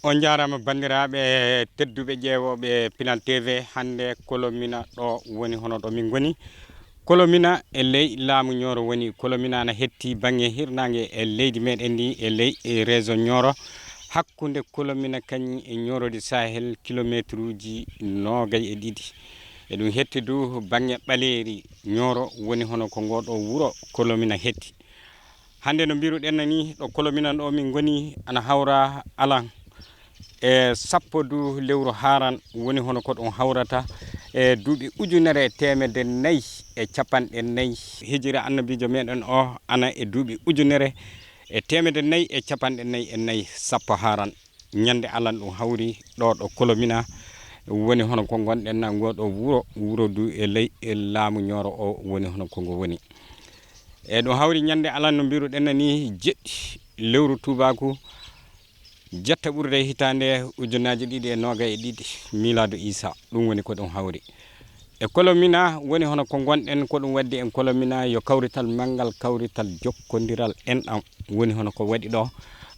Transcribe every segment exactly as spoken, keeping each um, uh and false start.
On njaaraama banndiraaɓe tedduɓe ƴeewooɓe Pinal T V. Hannde Kolomina ɗo woni hono ɗo min ngoni. Kolomina e ley laamu Ñooro woni. Kolomina ana hetti baŋŋe hirnaange e leydi meɗen ndi e ley e région Ñooro. Hakkunde Kolomina kañum e Ñooro di Sahel kilomeetruuji noogay e ɗiɗi. Eɗum hetti du baŋŋe ɓaleeri Ñooro woni hono ko ngoo ɗo wuro Kolomina hetti. Hannde no mbiruɗen na ni ɗo Kolomina ɗo min ngoni ana hawra alan e sappo du lewru haran woni hono ko ɗum hawrata e duuɓi ujunere e teemedde nayi e capanɗe nayi hijira annabiijo meɗen o ana e duuɓi ujunere e teemedde nayi e capanɗe nayi e nayi sappo haran. Ñande alan ɗum hawri ɗo ɗo Kolomina woni hono ko ngonɗen na ngoo ɗo wuro, wuro du e ley e laamu Ñooro o woni hono ko ngo woni. E ɗum hawri ñande alan no mbiruɗen na ni jeɗɗi lewru tuubaaku jetta ɓurde hitaande ujunaaji ɗiɗi e noogay e ɗiɗi miilaadu Iisa. Ɗum woni ko ɗum hawri. E Kolomina woni hono ko ngonɗen, ko ɗum waddi en Kolomina yo kawrital manngal, kawrital jokkondiral enɗam woni hono ko waɗi ɗo.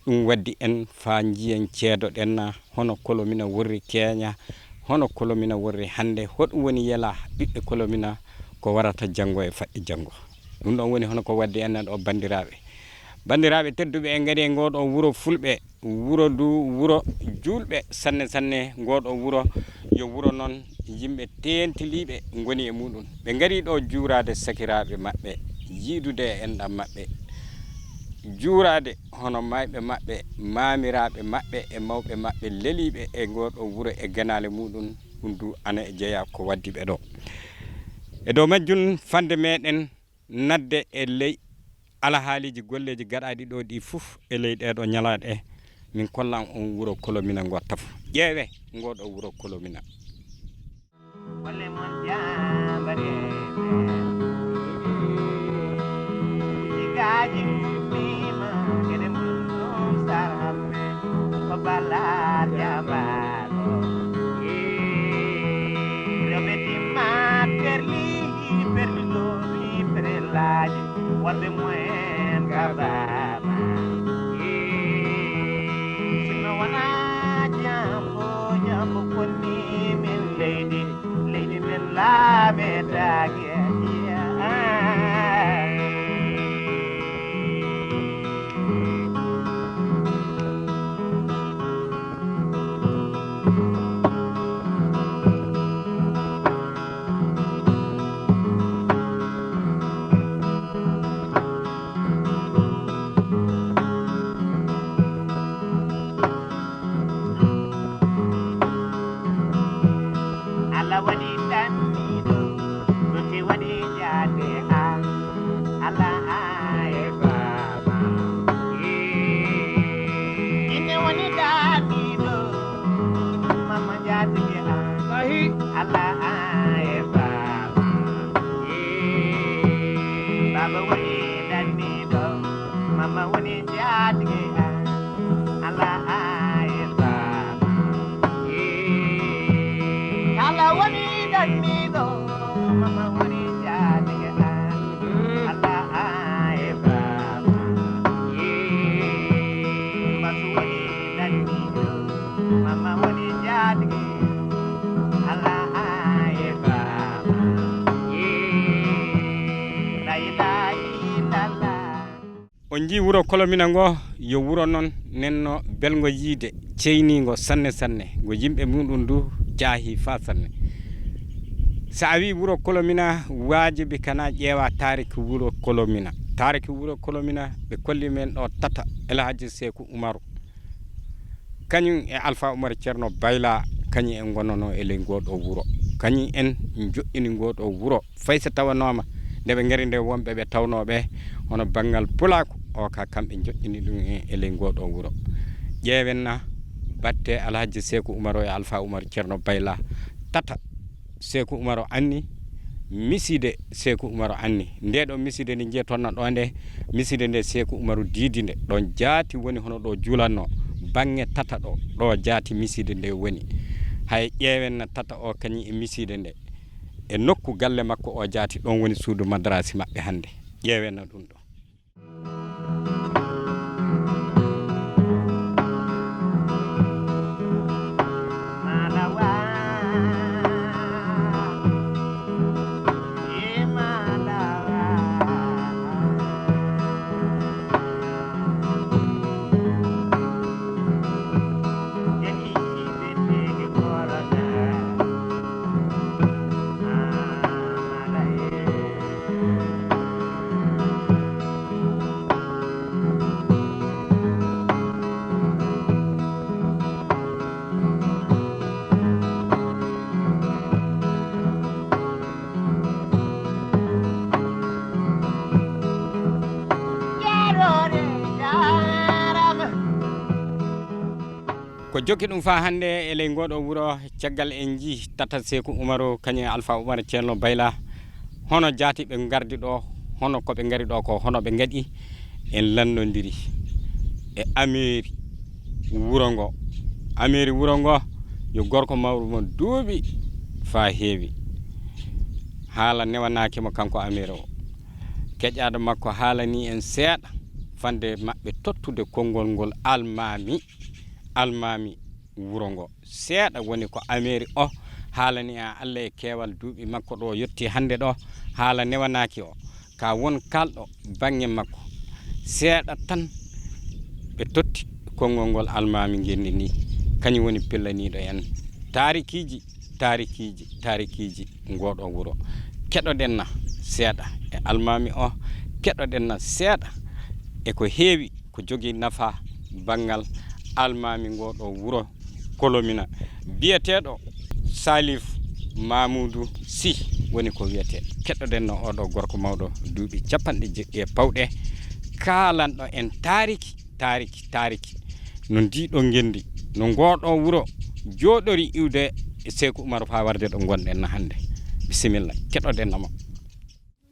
Ɗum waddi en faa njiyen ceedoɗen na hono Kolomina worri keeña, hono Kolomina worri hannde, hoɗum woni yela ɓiɓɓe Kolomina ko warata janngo e faɗɗi janngo. Ɗum ɗon woni hono ko waddi en na ɗo banndiraaɓe. Banndiraaɓe tedduɓe, en ngari e ngoo ɗo wuro Fulɓe, wuro du wuro juulɓe sanne sanne. Ngoo ɗo wuro yo wuro noon yimɓe teentiliiɓe ngoni e muɗum. Ɓe ngari ɗo juuraade sakiraaɓe maɓɓe, yiidude e enɗam maɓɓe, juuraade hono maayɓe maɓɓe, maamiraaɓe maɓɓe e mawɓe maɓɓe leliiɓe e ngoo ɗo wuro e ganaale muɗum. Ɗum du ana e jeyaa ko waddi ɓe ɗo. E dow majjum fande meɗen nadde e ley alhaaliiji golleeji gaɗaaɗi ɗo ɗi fof e ley ɗee ɗo ñalaaɗe, min kollan on wuro Kolomina ngo tafo. Ƴeewe ngoo ɗo wuro Kolomina. Golle mon jaambareeɓe, jigaaji mummiima, geɗe mum ɗum saramme, ko balla jaambaaro. Rewɓe timma perli, perli ɗo mi perelaaji, worɓe mumen gabaama. Sinno wonaa jambo, jambo konni min leydi, leydi men laametaake. Allah waɗi danniɗo, ɗo te waɗi jaade an. Allah an e baaba. Ine woni danniɗo, mama jaatigi an. Ahi. Allah an e baaba. Baaba woni danniɗo, mama woni jaatigi an. Allah an e baaba. Kala woni danniɗo, mama woni jaatigi an. Allah an e baaba. Basu woni danniɗo, mama woni jaatigi. Allah an e baaba. La ilaha illallah. On njii wuro Kolomina ngo, yo wuro noon nenno belngo yiide, ceyniingo sanne sanne, ngo yimɓe muɗum du jaahi faa sanne. So a wii wuro Kolomina, waajibi kana ƴeewa taariki wuro Kolomina. Taariki wuro Kolomina, ɓe kolli men ɗo tata, El Hadji Seeku Umaru. Kañum e Alfa Umar Ceerno Bayla, kañum en ngonnono e ley ngoo ɗoo wuro. Kañum en njoƴƴini ngoo ɗoo wuro. Fay so tawanooma nde ɓe ngari nde wonɓe ɓe tawnooɓe hono banngal pulaaku o ka, kamɓe njoƴƴini ɗum en e ley ngoo ɗoo wuro. Ƴeewen na batte Alhaji Seeku Umar o e Alfa Umar Ceerno Bayla tata. Seeku Umar o anni, miside Seeku Umar o anni. Nde ɗo miside nde njiyaton na ɗo nde, miside nde Seeku Umaru diidi nde. Ɗon jaati woni hono ɗo juulanno, baŋŋe tata ɗo, ɗo jaati miside nde woni. Hay ƴeewen na tata o kañum e miside nde. E nokku galle makko o jaati, ɗon woni suudu madarasi maɓɓe hannde. Ƴeewen na ɗum ɗo. Ko jokki ɗum faa hannde e ley ngooɗo wuro, caggal en njii tata Seeku Umaru kañum e Alfa Umar Ceerno Bayla, hono jaati ɓe ngardi ɗo, hono ko ɓe ngari ɗo ko hono ɓe ngaɗi, en lanndondiri e ameeri wuro ngo. Ameeri wuro ngo yo gorko mawɗo mo duuɓi faa heewi. Haala newanaaki mo kanko ameeri o. Keƴaaɗo makko haalanii en seeɗa fande maɓɓe tottude konngol ngol almaami, almaami wuro ngo. Seeɗa woni ko ameeri o haalani en Allah e keewal duuɓi makko ɗo yotti hannde ɗo, haala newanaaki o. Ka won kalɗo baŋŋe makko, seeɗa tan ɓe totti konngol ngol almaami ngenndi ndi. Kañum woni pellaniiɗo en taarikiiji, taarikiiji, taarikiiji ngooɗo wuro. Keɗoɗen na seeɗa e almaami o, keɗoɗen na seeɗa e ko heewi ko jogii nafa banngal almaami ngooɗo wuro Kolomina, biyeteeɗo Salif Mamoudou Sy woni ko wiyetee. Keɗoɗen no oɗo gorko mawɗo duuɓi capanɗe jeɗɗi e pawɗe, kaalanɗo en taariki, taariki, taariki. No ndiɗo ngenndi, no ngooɗo wuro jooɗori iwde e Seeku Umaru faa warde ɗo ngonɗen na hannde. Bisimilla, keɗoɗen no mo.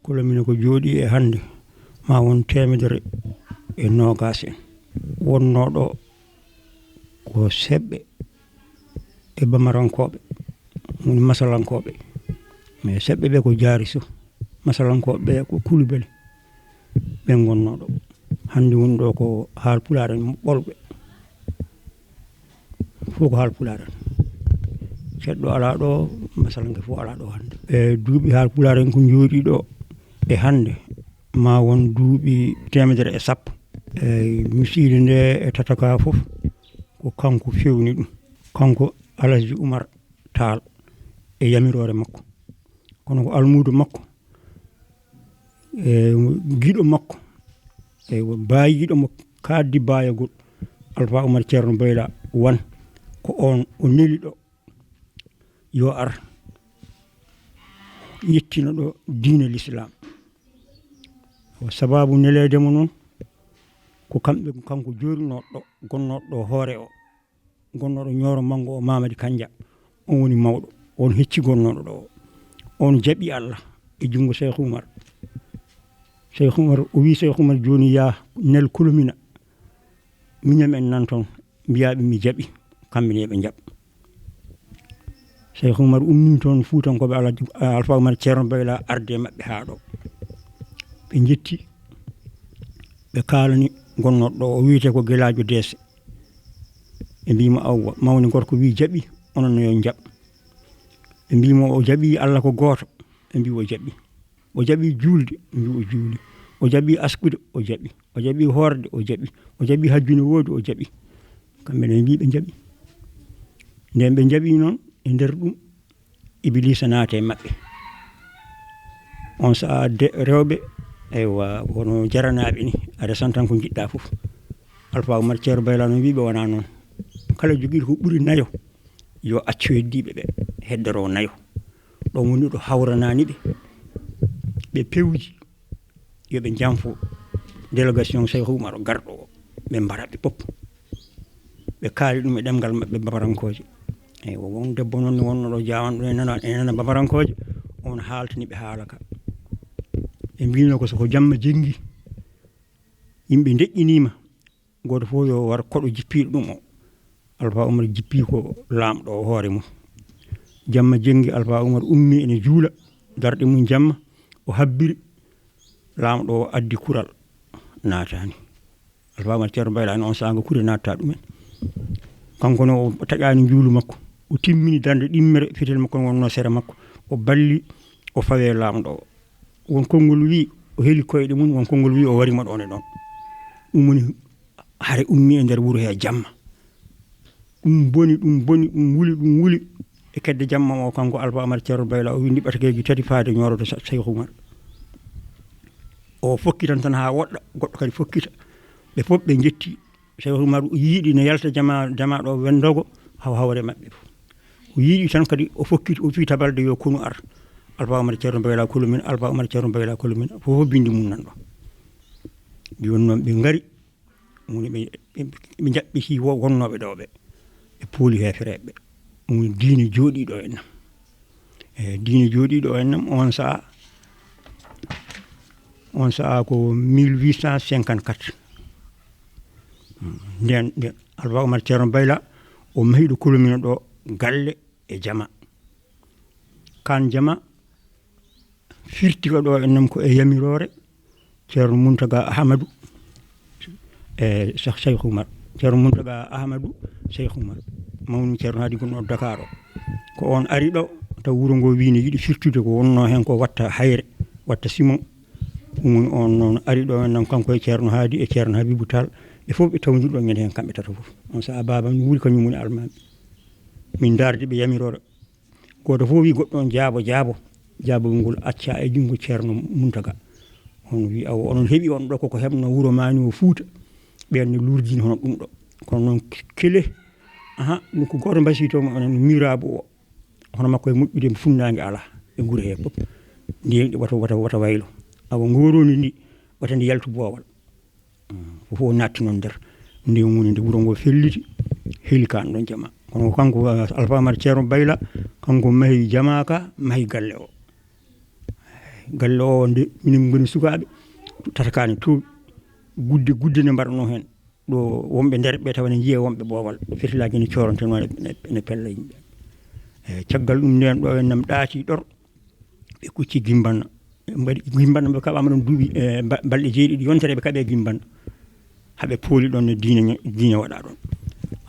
Kolomina ko jooɗi e hannde, ma won teemedere e noogaas en. Wonnoo ɗo ko seɓɓe e bamarankooɓe, woni masalankooɓe. Mais seɓɓe ɓe ko jaari so, masalankooɓe ɓe ko kulubele. Ɓe ngonnoo ɗo. Hannde woni ɗo ko haalpulaar en ɓolɓe. Fof ko haalpulaar en. Ceɗɗo alaa ɗo, masalanke fof alaa ɗo hannde. E duuɓi haalpulaar en ko njooɗi ɗo e hannde, ma won duuɓi teemedere e sappo. Eyi, misiide nde e tataka fof ko kanko fewni ɗum. Kanko Alhaji Umar Taal e yamiroore makko. Kono ko almuudo makko, e giɗo makko, e baayiɗo mo kaaddi baayagol, Alfa Umar Ceerno Bayla Wan, ko oon o neli ɗo yo ar yettina ɗo diine Lislaam. O sabaabu neleede mo noon, ko kamɓe, kanko joorinooɗo ɗo, gonnooɗo ɗo hoore o, gonnooɗo Ñooro Manngo o, Mamadi Kanja, on woni mawɗo, on hecci gonnooɗo ɗo o. On jaɓi Allah e junngo Seykh Umar. Seykh Umar, o wii Seykh Umar, "Jooni yaa nel Kolomina, miñam en nan toon, mbiyaa ɓe mi jaɓi, kamɓe ne ɓe njaɓ." Seykh Umar ummini toon Fuutankooɓe Alhaji, Alfa Umar Ceerno Bayla arde maɓɓe haa ɗo. Ɓe njetti, ɓe kaalani gonnooɗo ɗo, o wiyetee ko Gelaajo Deese. Ɓe mbii mo, "Awwa, mawni gorko wii jaɓi, onon ne yo njaɓ." Ɓe mbii mo, "O jaɓi Allah ko gooto?" Ɓe mbii, "O jaɓi." "O jaɓi juulde?" Ɓe mbii, "O juuli." "O jaɓi askude?" "O jaɓi." "O jaɓi hoorde?" "O jaɓi." "O jaɓi hajju ne woodi?" "O jaɓi." Kamɓe ne mbii ɓe njaɓi. Nden ɓe njaɓi noon, e nder ɗum, Ibiliisa naati e maɓɓe. On sa'a de, rewɓe, eywa, wono jaranaaɓe ni, a resan tan ko njiɗɗaa fof. Alfa Umar Ceerno Bayla no wii ɓe wonaa noon. Kala jogiiɗo ko ɓuri nayo, yo accu heddiiɓe ɓe, heddoro nayo. Ɗon woni ɗo hawranaani ɓe. Ɓe pewji, yo ɓe njanfo délégation Seykh Umar o garɗo o, ɓe mbara ɓe fof. Ɓe kaali ɗum e ɗemngal maɓɓe bamarankooje. Eywa, won debbo noon ne wonno ɗo jaawanɗo e nana, e nana bamarankooje, on haaltani ɓe haala ka. Ɓe mbiino ko so ko jamma jenngi, yimɓe ndeƴƴiniima, gooto fof yo war koɗo jippiiɗo ɗum o. Alfa Umar jippii ko laamɗo o hoore mum. Jamma jenngi, Alfa Umar ummii ene juula, darɗe mum jamma, o habbiri, laamɗo o addi kural, naataani. Alfa Umar Ceerno Bayla ne on saanga kure naatta ɗumen. Kanko ne o taƴaani njuulu makko. O timmini darnde ɗimmere, fetel makko ne wonnoo sere makko. O balli, o fawe laamɗo o. Won konngol wii, o heli koyɗe mum, won konngol wii, o wari mo ɗoon e ɗoon. Ɗum woni hare ummii e nder wuro he jamma. Ɗum boni, ɗum boni, ɗum wuli, ɗum wuli. E kedde jamma o, kanko Alfa Umar Ceerno Bayla, o windi ɓatakeeji tati faade ñooroto Sa-, Seykh Umar. O fokki tan, tan haa woɗɗa, goɗɗo kadi fokkita. Ɓe fof ɓe njetti. Seykh Umar o yiiɗi ne yalta jama, jama ɗo wenndogo haw hawre maɓɓe fof. O yiiɗi tan kadi, o fokkiti, o fii tabalde yo konu ar. Alfa Umar Ceerno Bayla Kolomina, Alfa Umar Ceerno Bayla Kolomina, fof fof bindi mum nan ɗo. Jooni noon ɓe ngari, woni ɓe, ɓe, ɓe njaɓɓiti wo-, wonnooɓe ɗo ɓe. E pooli heefereɓe. Ɗum diine jooɗiiɗo en nam. E diine jooɗiiɗo en nam, on sa'a, on sa'a ko mille huit cent cinquante-quatre. Nden, nden Alfa Omar Ceerno Bayla, o mahiɗo Kolomina ɗo galle e jama. Kan jama firti ko ɗo en nam ko e yamiroore Ceerno Muntaga Ahmadu e Cheikh Cheikh Oumar. Ceerno Muntaga Ahmadu Cheikh Oumar. Mawni Ceerno Haadi gonno Dakar o. Ko on ari ɗo, taw wuro ngo wiine yiɗi firtude ko wonno hen ko watta hayre, watta simon. Ɗum woni on noon ari ɗo en nam kanko e Ceerno Haadi e Ceerno Habibu Tall. Ɓe fof ɓe tawdiri ɗo ñande hen kamɓe tato fof. On sa'a baaba mi wuuri kañum woni almaami. Min darde ɓe yamiroore. Gooto fof wi goɗɗo on jaabo, jaabo. Jaabol ngol acca e junngo Ceerno Muntaga. On wi awa onon heɓi on ɗo koko heɓno wuro maani o Fuuta. Ɓen ne lurdini hono ɗum ɗo. Kono noon kele, aha, ɗum ko gooto mbasiytoo mo onon miraabu o. Hono makko e moƴƴude mo funnaange alaa e gure hee fof. Ndiyen ɗi wata, wata, wata waylo. Awa ngoroni ndi, wata ndi yaltu boowal. Fof o naatti noon nder. Nde woni nde wuro ngo felliti, heli kan ɗon jama. Kono ko kanko, ah, Alfa Amar Ceerno Bayla, kanko mahi jama ka, mahi galle o. Galle o nde minen ngoni sukaaɓe, tata kane to gudde, gudde ne mbaɗanoo heen. Ɗo wonɓe nder ɓe tawa ne njiya wonɓe boowal, fitilaaji ne coorantenoo ne, ne, ne pella yimɓe. Eeyi, caggal ɗum ndeen ɗo en nam ɗaati ɗor, ɓe kucci Gimbanna. Ɓe mbaɗi Gimbanna, ɓe kaɓaama ɗon duuɓi, eh, ba-, balɗe jeeɗiɗi yontere ɓe kaɓe Gimbanna. Haɓe pooli ɗon no diine ña-, diine waɗa ɗon.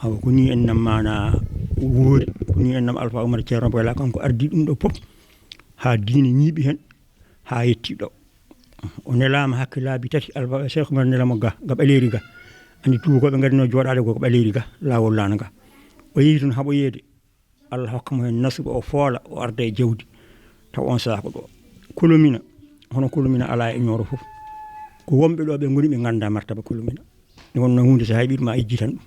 Awa, ko ni en nam maana woori, ko ni en nam Alfa Umar Ceerno Boyla, kanko ardi ɗum ɗo pop haa diine ñiiɓi heen, haa yetti ɗo. O nelaama hakke laabi tati, Alfa Cheikh Umar nelamo ga, ga ɓaleeri ga. Anndi tuubakooɓe ngadino jooɗaade ko ɓaleeri ga, laawol laana ga. O yehi toon haɓoyeede. Allah hokka mo heen nasru, o foola, o arda e jawdi. Taw on sahaa ko ɗo. Kolomina, hono Kolomina alaa e Ñooro fof. Ko wonɓe ɗo ɓe ngoni ɓe ngannda martaba Kolomina. Nde wonno huunde so hayɓiɗ ma ijjitan ɗum.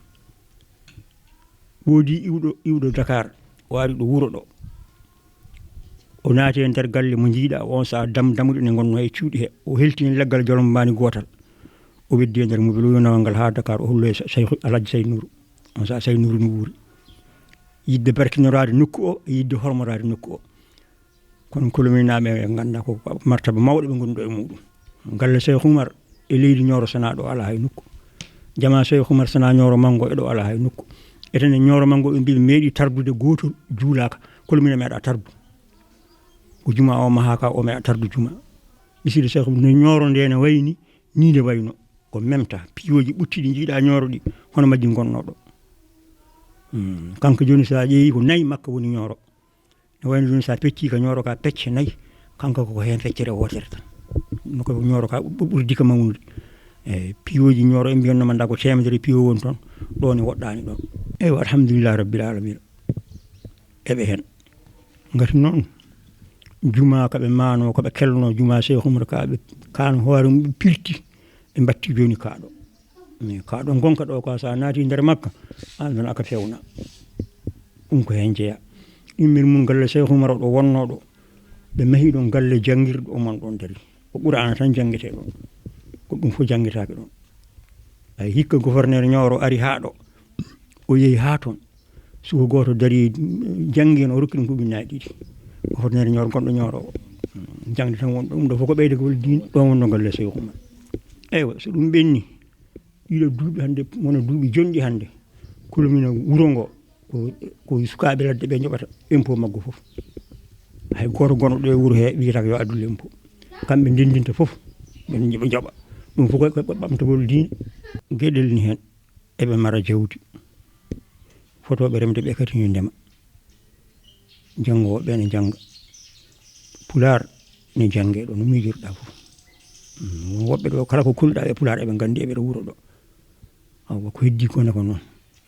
Woodi iwɗo, iwɗo Dakar, o ari ɗo wuro ɗo. O naati e nder galle mo njiiɗa, on sahaa dam-, dammuɗe ne ngonno e cuuɗi he. O helti heen leggal jolombaani gootal. O weddi e nder mobile, o yonawal ngal haa Dakar, o holloyi Sa-, Cheikh Alhaji Say Nourou. On sahaa Say Nourou no wuuri. Yidde barkinoraade nokku o, e yidde hormoraade nokku o. Kono Kolominaaɓe ɓe ngannda ko martaba mawɗo ɓe ngoni ɗo e muɗum. Galle Cheikh Oumar e leydi Ñooro Sana ɗo alaa hay nokku. Jama Cheikh Oumar Sana Ñooro Manngo e ɗo alaa hay nokku. Eten e Ñooro Manngo ɓe mbi ɓe meeɗi tardude gooto juulaaka. Kolomina meeɗa tardu. Ko juma o mahaaka o meeɗa tardu juma. Ɓe sidi Cheikh no Ñooro nde ne wayni, ni nde wayno. Ko memta, piyooji ɓuttiɗi njiiɗa Ñooro ɗi, hono majji ngonno ɗo. Hmm, kanko jooni so a ƴeewi ko nayi makka woni Ñooro. Ne wayno jooni so a pecci ka Ñooro ka pecce nayi, kanko ko heen feccere wootere tan. No ko Ñooro ka ɓu-, ɓurdi ka mawnude. E piyooji Ñooro en mbiyatno ma nda ko teemedere piyo woni toon, ɗo ne woɗɗaani ɗo. Eywa, alhamdulillah rabbil alamina. Eɓe heen. Ngati noon, juma ka ɓe maano, ka ɓe kelno, juma Cheikh Oumar ka ɓe kan hoore mum ɓe pirti, ɓe mbatti jooni ka ɗo. Mais ka ɗo ngonka ɗo ka, so a naati nder makka, an ɗon aka fewna. Ɗum ko heen jeya. Immir mum galle Cheikh Oumar o ɗo wonno ɗo. Ɓe mahi ɗon galle janngirɗo o man ɗon dari. Ko Qur'aana tan janngete ɗon. Ko ɗum fof janngetaake ɗon. Ay hikka gouverneur Ñooro ari haa ɗo. O yehi haa toon. Suka gooto dari, janngi heen, o rokki ɗum ko ujunnaaje ɗiɗi. Gouverneur Ñooro, gonɗo Ñooro o. Jaŋde tan wonɗo, ɗum ɗo fof ko ɓeydagol diine, ɗon wonno galle Cheikh Oumar. Eywa, so ɗum ɓenni, ɗiɗo duuɓi hannde, wona duuɓi jonɗi hannde, Kolomina wuro ngo, ko, ko sukaaɓe ladde ɓe njoɓata impôt maggo fof. Hay gooto gonɗo ɗo e wuro he wiyata ko yo addu l'impôt. Kamɓe ndenndinta fof, ɓe njoɓa, njoɓa. Ɗum fof ko, ko, ko ɓamtagol diine. Geɗel ni heen, eɓe mara jawdi. Fotooɓe remde ɓe kadi ne ndema. Janngooɓe ɓe ne njannga. Pulaar ne jannge ɗo no miijirɗa fof. Mm, woɓɓe ɗo kala ko kulɗa e Pulaar eɓe nganndi eɓe ɗo wuro ɗo. Awa ko heddi ko ne ko noon.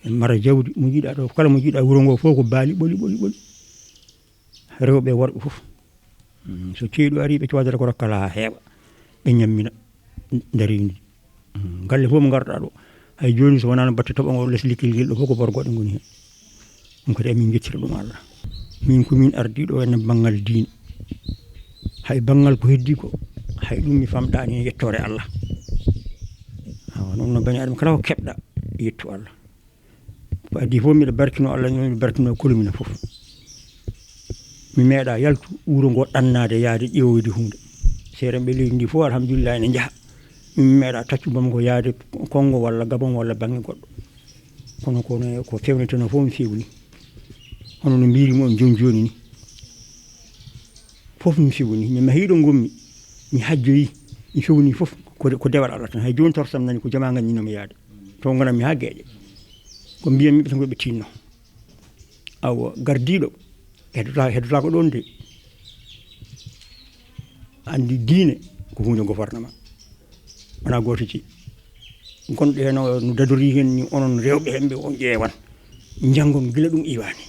En mara jawdi mo jiiɗa ɗo, kala mo jiiɗa wuro ngo fof ko baali ɓoli, ɓoli, ɓoli. Rewɓe e worɓe fof. Mm, so ceeɗu ari ɓe coodata ko rokkala haa heewa. Ɓe ñammina ndarindi. Mm, galle fof mo ngarɗa ɗo. Hay jooni so wonano batte toɓo ngo les likkil ngel ɗo fof ko borgoɗe ngoni heen. Ɗum kadi emin njettira ɗum Allah. Min ko min ardiiɗo en banngal diine. Hay banngal ko heddi ko, hay ɗum mi famɗaani e yettoore Allah. Awa, noon no bani Adama kala ko keɓɗa, yettu Allah. Ko adii fof, mbiɗa barkino Allah, mbiɗa barkino commune fof. Mi meeɗa yaltu wuro ngo ɗannaade yaade ƴeewoyde huunde. Seerenɓe leydi ndi fof, alhamdulillah, ene njaha. Min, mi meeɗa taccu Bamako yaade Konngo walla Gabon walla bannge goɗɗo. Kono, kono ko fewneteno fof mi fewni. Hono no mbiyri-mi on jooni jooni ni. Fof mi fewni. Mi mahii ɗo ngonmi. Mi hajjoyi. Mi fewni fof. Ko, ko dewal Allah tan. Hay jooni torosam nani ko jamaa nganndinoomi yaade. To ngonanmi haa Geeƴe. Ko mbiyanmi ɓe tan ko ɓe tinno. Awa, gardiiɗo, heddota-, heddotaako ɗoon de. Anndi diine ko huunde gouvernement. Wonaa gooto jeyi. Gonɗo heen o no dadorii heen ni, onon rewɓe heen ɓe on ƴeewan. Njanngon gila ɗum iwaani.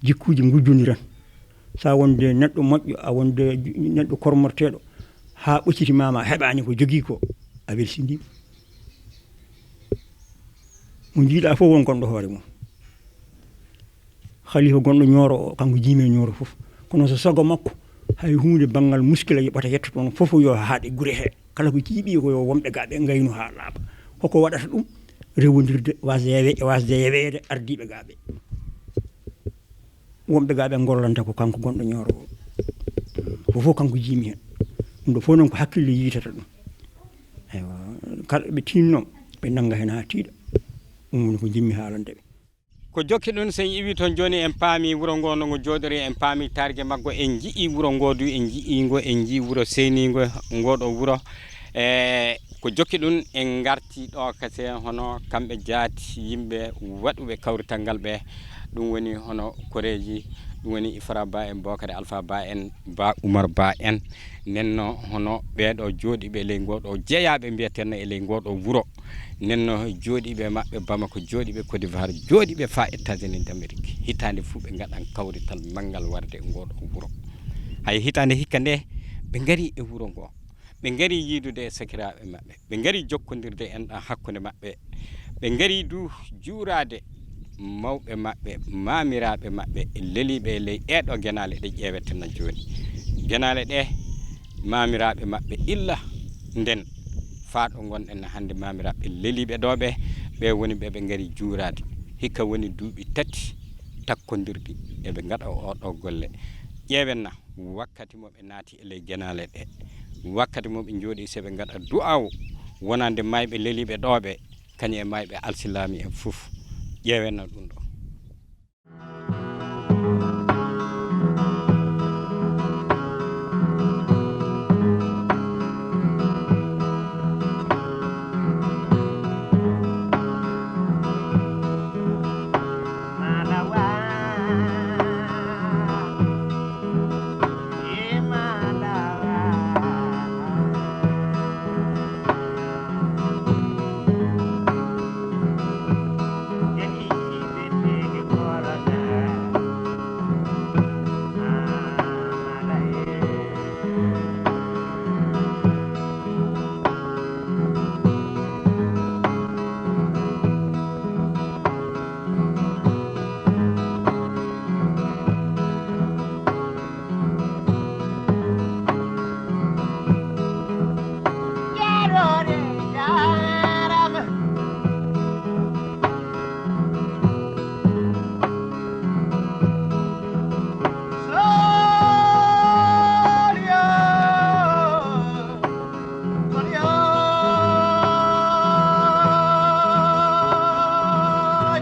Jikkuuji ngujjondiran. So a wonde neɗɗo moƴƴo, a wonde neɗɗo kormorteeɗo, haa ɓocciti ma, ma heɓaani ko jogii ko, a welsindiima. Mo njiiɗa fof won gonɗo hoore mum. Khalifa gonɗo Ñooro o, kanko jiimi e Ñooro fof. Kono so sago makko, hay huunde banngal muskila yoɓata yetto toon fof yo haaɗe gure he. Kala ko jiiɓi ko yo wonɓe ga ɓe ngaynu haa laaɓa. Koko waɗata ɗum, rewondirde, wasde yewe-, wasde yeweede ardiiɓe ga ɓe. Wonɓe ga ɓe ngollanta ko kanko gonɗo Ñooro o. Ko fof kanko jiimi heen. Ɗum ɗo fof noon ko hakkille yiytata ɗum. Eywa, kala ɓe tinno, ɓe nannga heen haa tiiɗa. Ɗum woni ko njimmi haalande ɓe. Ko jokki ɗum, so en iwii toon jooni, en paami wuro ngoo no ngo jooɗori, en paami taarge maggo, en nji'ii wuro ngoo du, en nji'ii ngo, en njii wuro seyniingo, ngoo ɗoo wuro. E ko jokki ɗum, en ngartii ɗoo kadi hono kamɓe jaati yimɓe waɗuɓe kawrital ngal ɓe, ɗum woni hono koreeji, ɗum woni Ifra Ba en, Bookare Alfa Ba en, Ba Umar Ba en, nenno hono ɓeeɗo jooɗiiɓe e ley ngoo ɗoo, jeyaaɓe mbiyaten e ley ngoo ɗoo wuro, nenno jooɗiiɓe maɓɓe Bamako, jooɗiiɓe Côte d'Ivoire, jooɗiiɓe faa États-Unis d'Amérique. Hitaande fuu ɓe ngaɗan kawrital manngal warde e ngoo ɗoo wuro. Hay hitaande hikka nde ɓe ngarii e wuro ngoo. Ɓe ngarii yiidude e sakiraaɓe maɓɓe. Ɓe ngarii jokkondirde enɗan hakkunde maɓɓe. Ɓe ngarii du juuraade mawɓe maɓɓe, maamiraaɓe maɓɓe, leliiɓe e ley ɗee ɗoo genaale ɗe ƴeeweten jooni. Genaale ɗe, maamiraaɓe maɓɓe illa nden faa ɗo ngonɗen hannde, maamiraaɓe leliiɓe ɗoo ɓe, ɓe woni ɓe ɓe ngarii juuraade. Hikka woni duuɓi tati takkondirɗi eɓe ngaɗa oo ɗoo golle. Ƴeewen na wakkati mo ɓe naati e ley genaale ɗe, wakkati mo ɓe njooɗii so ɓe ngaɗa du'aawu wonande mayɓe leliiɓe ɗoo ɓe, kañum e mayɓe alsilaami en fof. Ƴeewen na ɗum ɗo.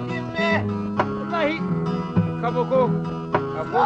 Wallahi, kabo ko, kabo.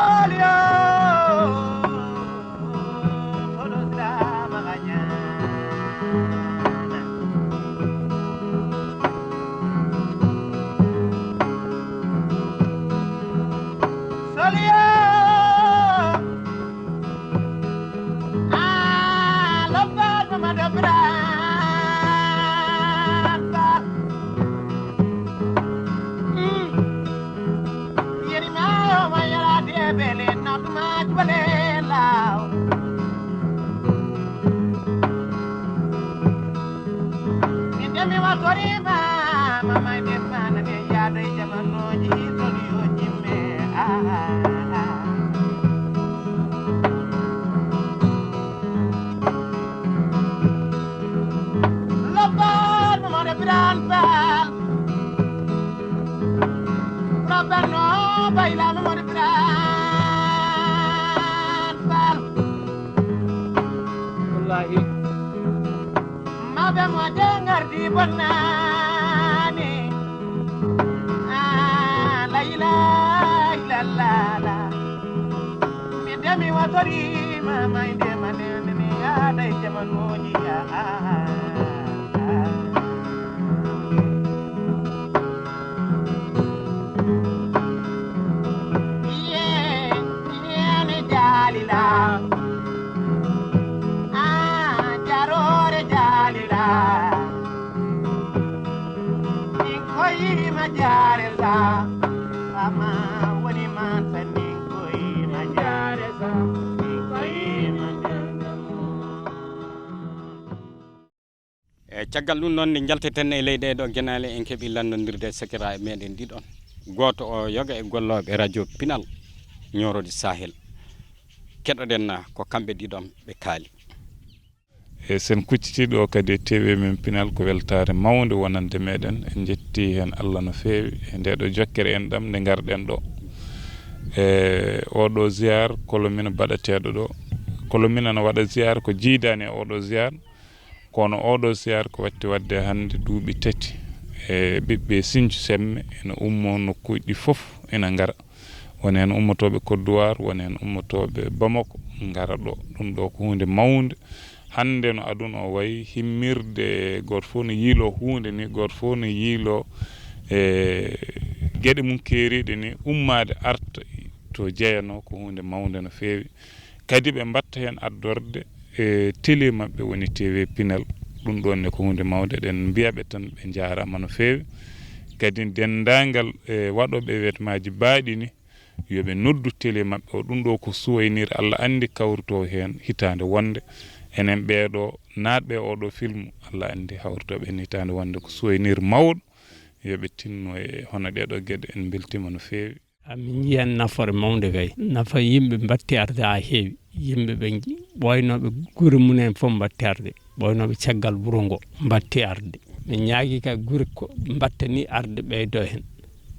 Barno bayla Mamadou Birane Fall. Wallahi. Maɓe mo jangardi bonnani. Ah, la ilaha illallah. Mi demi watori ma mayde ma nene mi yaada e jamanuji ya. Iye, iye mi jaalila. Ah, jaroore jaalila. Min koyima jaare sa. Ama woni man sa min koyima jaare sa. Min koyima jaare sa. E caggal ɗum noon, nde njalteten e ley ɗee ɗoo genaale, en keɓii lannondirde e sakiraaɓe meɗen ɗiɗon. Gooto o yoga e gollooɓe radio Pinal Ñoorodi Sahel. Keɗoɗen ko kamɓe ɗiɗon ɓe kaali. E sen kuccitii ɗo kadi e T V men Pinal, ko weltaare mawnde wonande meɗen. En njetti heen Allah no feewi e ndee ɗoo jokkere enɗam nde ngarɗen ɗo. E oo ɗoo ziyaar kolomina baɗateeɗo ɗo. Kolomina no waɗa ziyaar ko jiidaani e oo ɗoo ziyaar. Kono oo ɗoo siyaar ko watti waɗde hannde duuɓi tati. E ɓiɓɓe Sinthiou Semme ene ummoo nokkuuji ɗi fof ina ngara. Woni heen ummotooɓe Côte d'Ivoire, woni heen ummotooɓe Bamako ngara ɗo. Ɗum ɗo ko huunde mawnde. Hannde no aduna o wayi, himmirde gooto fof no yiiloo huunde ni, gooto fof no yiiloo e geɗe mum keeriiɗe ni, ummaade arta to jeyanoo ko huunde mawnde no feewi. Kadi ɓe mbaɗta heen addorde e télé maɓɓe woni T V Pinal. Ɗum ɗoon ne ko huunde mawnde, eɗen mbiya ɓe tan ɓe njaaraama no feewi. Kadi denndaangal e waɗooɓe ewetemaaji baaɗi ni, yo ɓe noddu télé maɓɓe o. Ɗum ɗo ko suwaynir, Allah anndi kawrito heen hitaande wonde. Enen ɓee ɗoo naatɓe oo ɗoo filmu, Allah anndi hawrito ɓeen hitaande wonde ko suwaynir mawɗo. Yo ɓe tinno e hono ɗee ɗoo geɗe, en mbeltiima no feewi. A, min njiyan nafoore mawnde kay. Nafa yimɓe mbatti arde haa heewi. Yimɓe ɓe nji-, ɓooynooɓe gure mum en fof mbatti arde. Ɓooynooɓe caggal wuro ngo mbatti arde. Min ñaagii kay gure ko mbatta ni arde ɓeydo heen.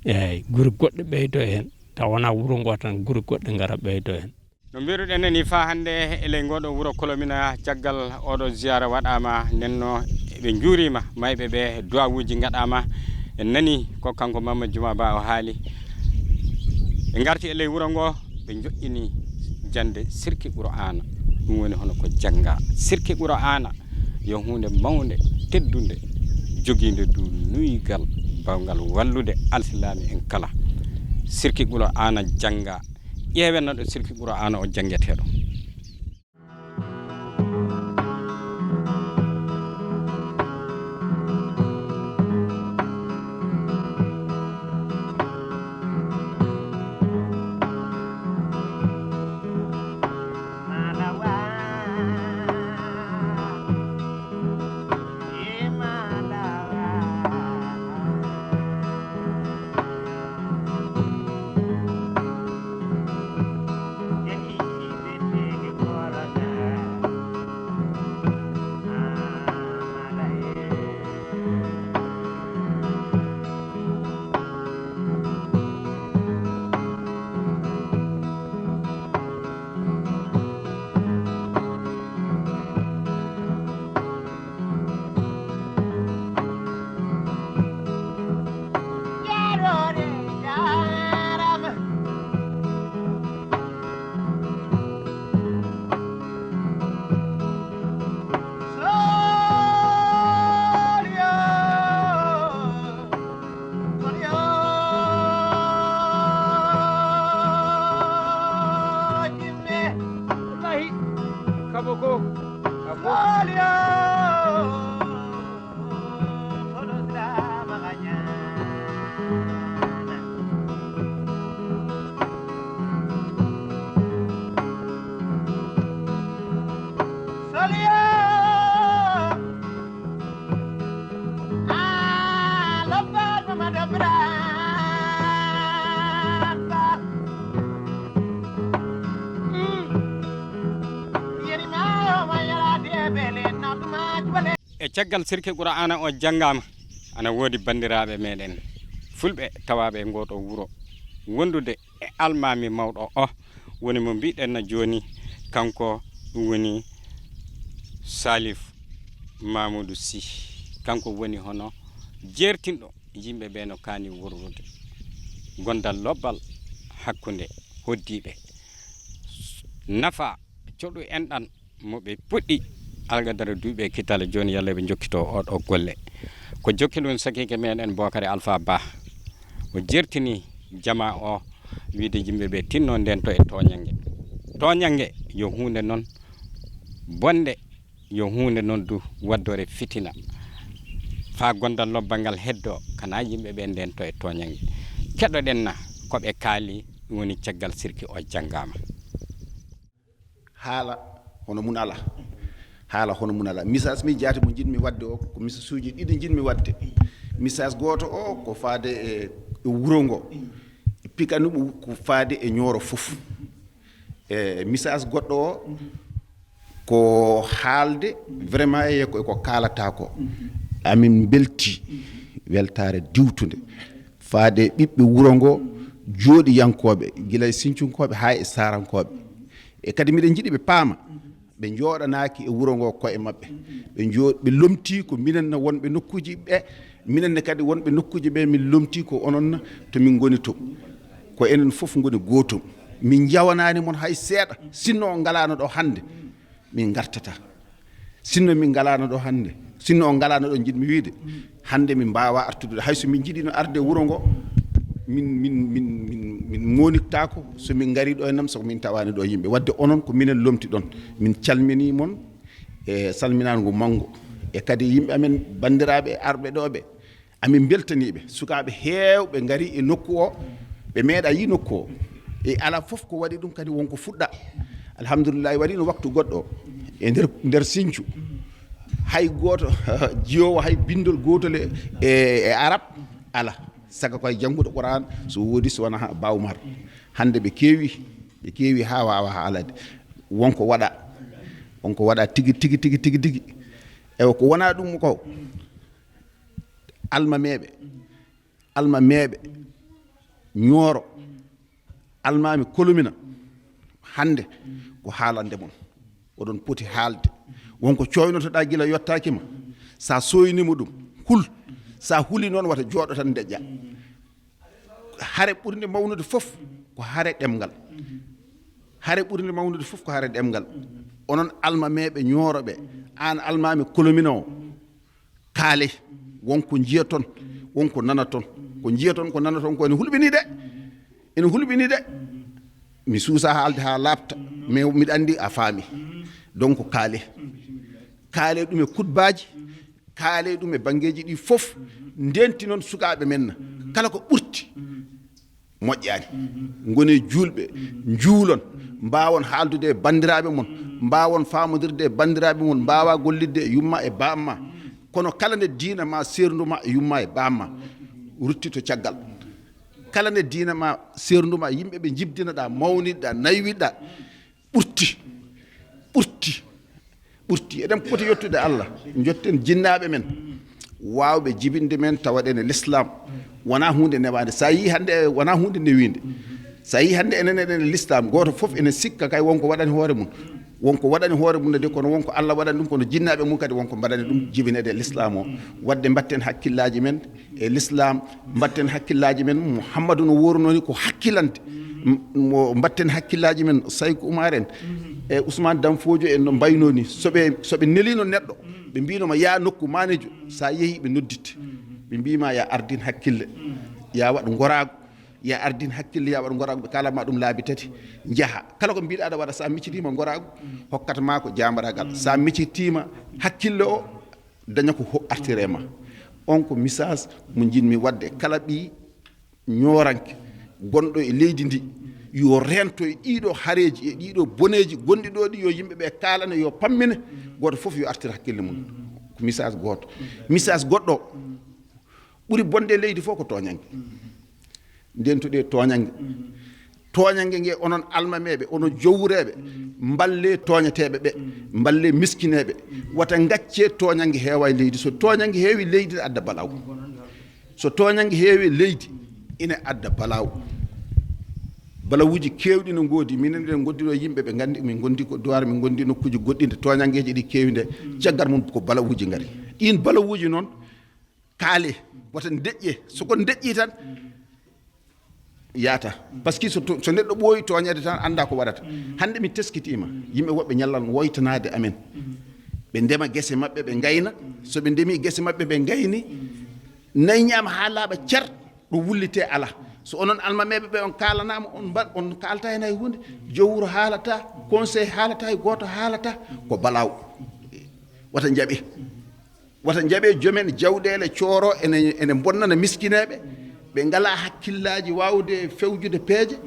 Eeyi, gure goɗɗe ɓeydo heen. Tawa wonaa wuro ngo tan, gure goɗɗe ngara ɓeydo heen. No mbiruɗen ni, faa hannde e ley ngoo ɗoo wuro Kolomina, caggal oo ɗoo ziyaara waɗaama, nden no ɓe njuuriima, mayɓe ɓe, duwaawuuji ngaɗaama. En nanii ko kanko Mamma Juma Ba o haali. Ɓe ngarti e ley wuro ngoo, ɓe njoƴƴini jannde sirki Qur'aana. Ɗum woni hono ko janngaa. Sirki Qur'aana yo huunde mawnde, teddunde, jogiinde du nuygal, baawngal wallude alsilaami en kala. Sirki Qur'aana janngaa. Ƴeewen no ɗo sirki Qur'aana o janngetee ɗo. Wallahi, kabo ko, kabo. E caggal sirke Qur'aana o janngaama, ana woodi banndiraaɓe meɗen fulɓe tawaaɓe e ngoo ɗoo wuro wondude e almaami mawɗo o, woni mo mbiɗen na jooni, kanko ɗum woni Salif Mamoudou Sy. Kanko woni hono jeertinɗo yimɓe ɓe no kaani wurrude. Gondal lobbal hakkunde hoddiiɓe. Nafa coɗu enɗan mo ɓe puɗɗi algadara duuɓi e kitale, jooni yalla ɓe jokkito oɗo golle. Ko jokki ɗum sakiike meɗen Bokari Alpha Ba. O jertini jama o, wiide yimɓe ɓe tinno ndento e tooñannge. Tooñannge yo huunde noon bonde, yo huunde noon du waddore fitina. Faa gondal lobbal ngal heddo, kana yimɓe ɓe ndento e tooñannge. Keɗoɗen na ko ɓe kaali, ɗum woni caggal sirki o janngaama. Haala hono mun alaa. Haala hono mun alaa. Message mi jaati mo njiɗmi waɗde o, ko message uji ɗiɗi njiɗmi waɗde. Message gooto o ko faade e, e wuro ngo. Pikani ɗum ko faade e Ñooro fof. E message goɗɗo o ko haalde vraiment e ko, ko kaalata ko. Amin mbelti weltaare diwtunde. Faade e ɓiɓɓe wuro ngo, jooɗiyankooɓe, gila e Sincunkooɓe haa e Saarankooɓe. E kadi miɗen njiɗi ɓe paama, ɓe njooɗanaaki e wuro ngo koye maɓɓe. Ɓe njoo-, ɓe lomtii ko minen na wonɓe nokkuuji ɓe, minen ne kadi wonɓe nokkuuji ɓe, min lomtii ko onon na to min ngoni to. Ko enen fof ngoni gootum. Min njawanaani mon hay seeɗa. Sinno on ngalaano ɗo hannde, min ngartata. Sinno min ngalaano ɗo hannde, sinno on ngalaano ɗo, njiɗmi wiide, hannde min mbaawaa artude ɗo. Hay so min njiɗino arde wuro ngo, min, min, min, min, min mooniktaako so min ngarii ɗo e nam, so min tawaani ɗo yimɓe. Waɗde onon ko minen lomti ɗon. Min calminii mon e salminaango manngo. E kadi yimɓe amen, banndiraaɓe arɓe ɗo ɓe, amin mbeltanii ɓe. Sukaaɓe heewɓe ngarii e nokku o, ɓe meeɗaa yii nokku o. E alaa fof ko waɗi ɗum kadi won ko fuɗɗaa. Alhamdulillahi, waɗiino waktu goɗɗo e nder, nder Sincu. Hay gooto jiyoowo hay binndol gootol e, e, e Arab alaa. Saka ko hay jannguɗo Qur'an, so woodi, so wonaa Ba Umar. Hannde ɓe keewi, ɓe keewi haa waawaa haalade. Won ko waɗaa. Won ko waɗaa tigi, tigi, tigi, tigi, tigi. Ewa, ko wonaa ɗum ko almameeɓe, almameeɓe Ñooro, almaami Kolomina, hannde ko haalande mon. Oɗon poti haalde. Won ko cooynotoɗaa gila yottaaki ma. So a sooyniima ɗum, hul. So a huli noon, wata jooɗo tan ndeƴƴa. Hare ɓurnde mawnude fof ko hare ɗemngal. Hare ɓurnde mawnude fof ko hare ɗemngal. Onon almameeɓe Ñooro ɓe, aan almaami Kolomina o, kaale, won ko njiyaton, won ko nanaton. Ko njiyaton, ko nanaton ko ene hulɓinii de. Ene hulɓinii de. Mi suusaa haalde haa laaɓta, mais miɗa anndi a faami. Donc kaale. Kaale ɗum e kutbaaji, kaale ɗum e banngeeji ɗi fof. Ndenti noon sukaaɓe men na. Kala ko ɓurti moƴƴaani. Ngonee juulɓe, njuulon, mbaawon haaldude e banndiraaɓe mon, mbaawon faamondirde e banndiraaɓe mon, mbaawaa gollidde e yumma e baamma. Kono kala nde diina ma seerndu ma e yumma e baamma, ruttito caggal. Kala nde diina ma seerndu ma, yimɓe ɓe njibdinoɗaa, mawniɗaa, naywiɗaa, ɓurti, ɓurti, ɓurti. Eɗen poti yettude Allah, njotten jinnaaɓe men, waawɓe jibinde men tawa ɗen e Lislaam. Wonaa huunde newaande. So a yii hannde, wonaa huunde newiinde. So a yii hannde enen eɗen e Lislaam, gooto fof ene sikka kay won ko waɗani hoore mum. Won ko waɗani hoore mum ne de, kono won ko Allah waɗani ɗum, kono jinnaaɓe mum kadi won ko mbaɗani ɗum jibineede e Lislaam o. Waɗde mbatten hakkillaaji men e Lislaam, mbatten hakkillaaji men. Muhammadu no worunoo ni ko hakkilante. M-, mo mbatten hakkillaaji men, Sayku Umar en, e Ousmane Danfodio en no mbaynoo ni. So ɓe, so ɓe neliino neɗɗo, ɓe mbiino ma yaa nokku maanejo, so a yehii ɓe nodditte. Ɓe mbii ma yaa ardin hakkille, yaa waɗ ngoraagu, yaa ardin hakkille, yaa waɗ ngoraagu. Ɓe kaalan ma ɗum laabi tati, njaha. Kala ko mbiɗa aɗa waɗa, so a miccitiima ngoraagu, hokkata ma ko jaambaraagal. So a miccitiima hakkille o, daña ko ho-, artire ma. On ko message mo njiɗmi waɗde kala ɓii Ñooranke gonɗo e leydi ndi, yo reento e ɗiiɗo hareeji, e ɗiiɗo boneeji gonɗi ɗo ɗi, yo yimɓe ɓe kaalane, yo pammine, gooto fof yo artir hakkille mum. Ko message gooto. Message goɗɗo ɓuri bonde e leydi fof ko tooñannge. Ndentuɗe tooñannge. Tooñannge nge, onon almameeɓe, onon jowureeɓe, mballee tooñeteeɓe ɓe, mballee miskineeɓe. Wata ngaccee tooñannge heewa e leydi. So tooñannge heewi leydi, ne adda balaaw. So tooñannge heewi e leydi, ina adda balaaw. Balawuuji keewɗi no ngoodi. Minen eɗen ngondi ɗo yimɓe ɓe nganndi min ngondi ko Duwaar, min ngondi nokkuuji goɗɗi nde tooñanngeeji ɗi keewi nde. Caggal mum ko balawuuji ngari. Ɗiin balawuuji noon kaale, wota ndeƴƴe. So ko ndeƴƴi tan, yaata. Parce que so to-, so neɗɗo ɓooyi tooñeede tan annda ko waɗata. Hannde mi teskitiima, yimɓe woɓɓe ñallan woytanaade amen. Ɓe ndema gese maɓɓe, ɓe ngayna. So ɓe ndemi gese maɓɓe, ɓe ngayni, nayi ñaama haa laaɓa cer, ɗo wullitee alaa. So onon almameeɓe ɓe, on kaalanaama, on mba-, on kaalta heen hay huunde. Jowuro haalata, conseil haalata, hay gooto haalata, ko balaaw. Wata njaɓe. Wata njaɓe joomen jawɗeele cooro ene, ene bonnana miskineeɓe, ɓe ngalaa hakkillaaji waawde fewjude peeje,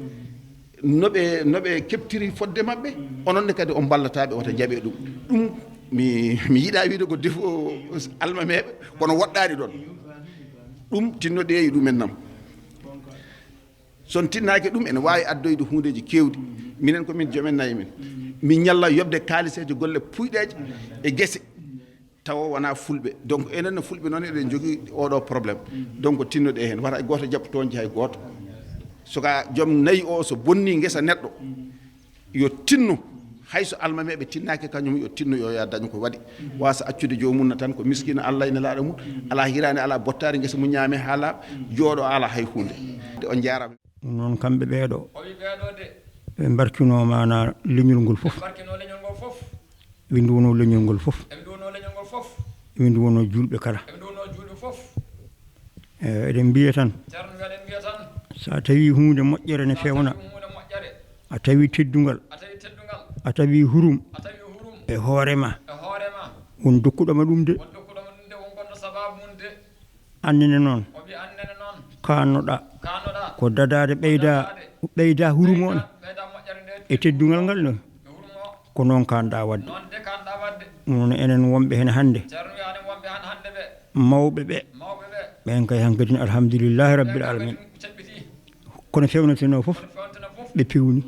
no ɓe, no ɓe keɓtiri fodde maɓɓe, onon ne kadi on mballata ɓe, wata njaɓe ɗum. Ɗum mi, mi yiɗaa wiide ko défaut almameeɓe, kono woɗɗaani ɗoon. Ɗum tinnoɗee e ɗumen nam. So on tinnaaki ɗum, ene waawi addoyde huundeeji keewɗi. Minen ko min joomen nayi men. Min ñalla yoɓde kaaliseeje golle puyɗeeje e gese. Tawa wonaa fulɓe. Donc, enen no fulɓe noon eɗen njogii oɗo problème. Donc, tinnoɗee heen. Wata hay gooto jaɓ toonji hay gooto. So ka joom nayi o, so bonni ngesa neɗɗo, yo tinno. Hay so almameeɓe tinnaaki kañum, yo tinno, yo yaa daño ko waɗi. Waasa accude joomum na tan ko miskiina Allah e Nelaaɗo mum. Alaa hiraande, alaa bottaari, ngesa mum ñaame haa laaɓa, jooɗo alaa hay huunde. On njaaraama. Ɗum noon kamɓe ɓeeɗo, o wi ɓeeɗo de, ɓe mbarkinoo maanaa leñol ngol fof. Ɓe mbarkinoo leñol ngol fof. Ɓe nduwonoo leñol ngol fof. Ɓe nduwonoo leñol ngol fof. Ɓe nduwonoo juulɓe kala. Ɓe nduwonoo juulɓe fof. E, eɗen mbiya tan, Ceerno wi eɗen mbiya tan, so a tawi huunde moƴƴere ne so a fewna, tawi huunde moƴƴere, a tawi teddungal, a tawi teddungal, a tawi hurum, a tawi hurum, e hoore ma, e hoore ma, won dokkuɗo ma ɗum de. Won dokkuɗo ma ɗum de, won gonɗo sabaabu mum de. Annene noon, o wi annene noon, kaannoɗaa, kaannoɗaa, ko dadaade ɓeyda, dadaade, ɓeyda hurum o ne, ɓeyda, ɓeyda moƴƴere nde, e teddungal ngal ne. E hurum o. Ko noon kaanɗaa waɗde. Noon de kaanɗaa waɗde. Ɗum noon enen wonɓe heen hannde. Ceerno wi aɗen wonɓe heen hannde ɓe. Mawɓe ɓe. Mawɓe ɓe. Ɓeen kay hankadin alhamdulillahi rabbil alamin. Ɓeen kay ceɓɓitii. Kono fewnetenoo fof, kono fewnetenoo fof, ɓe pewni. Ɓe,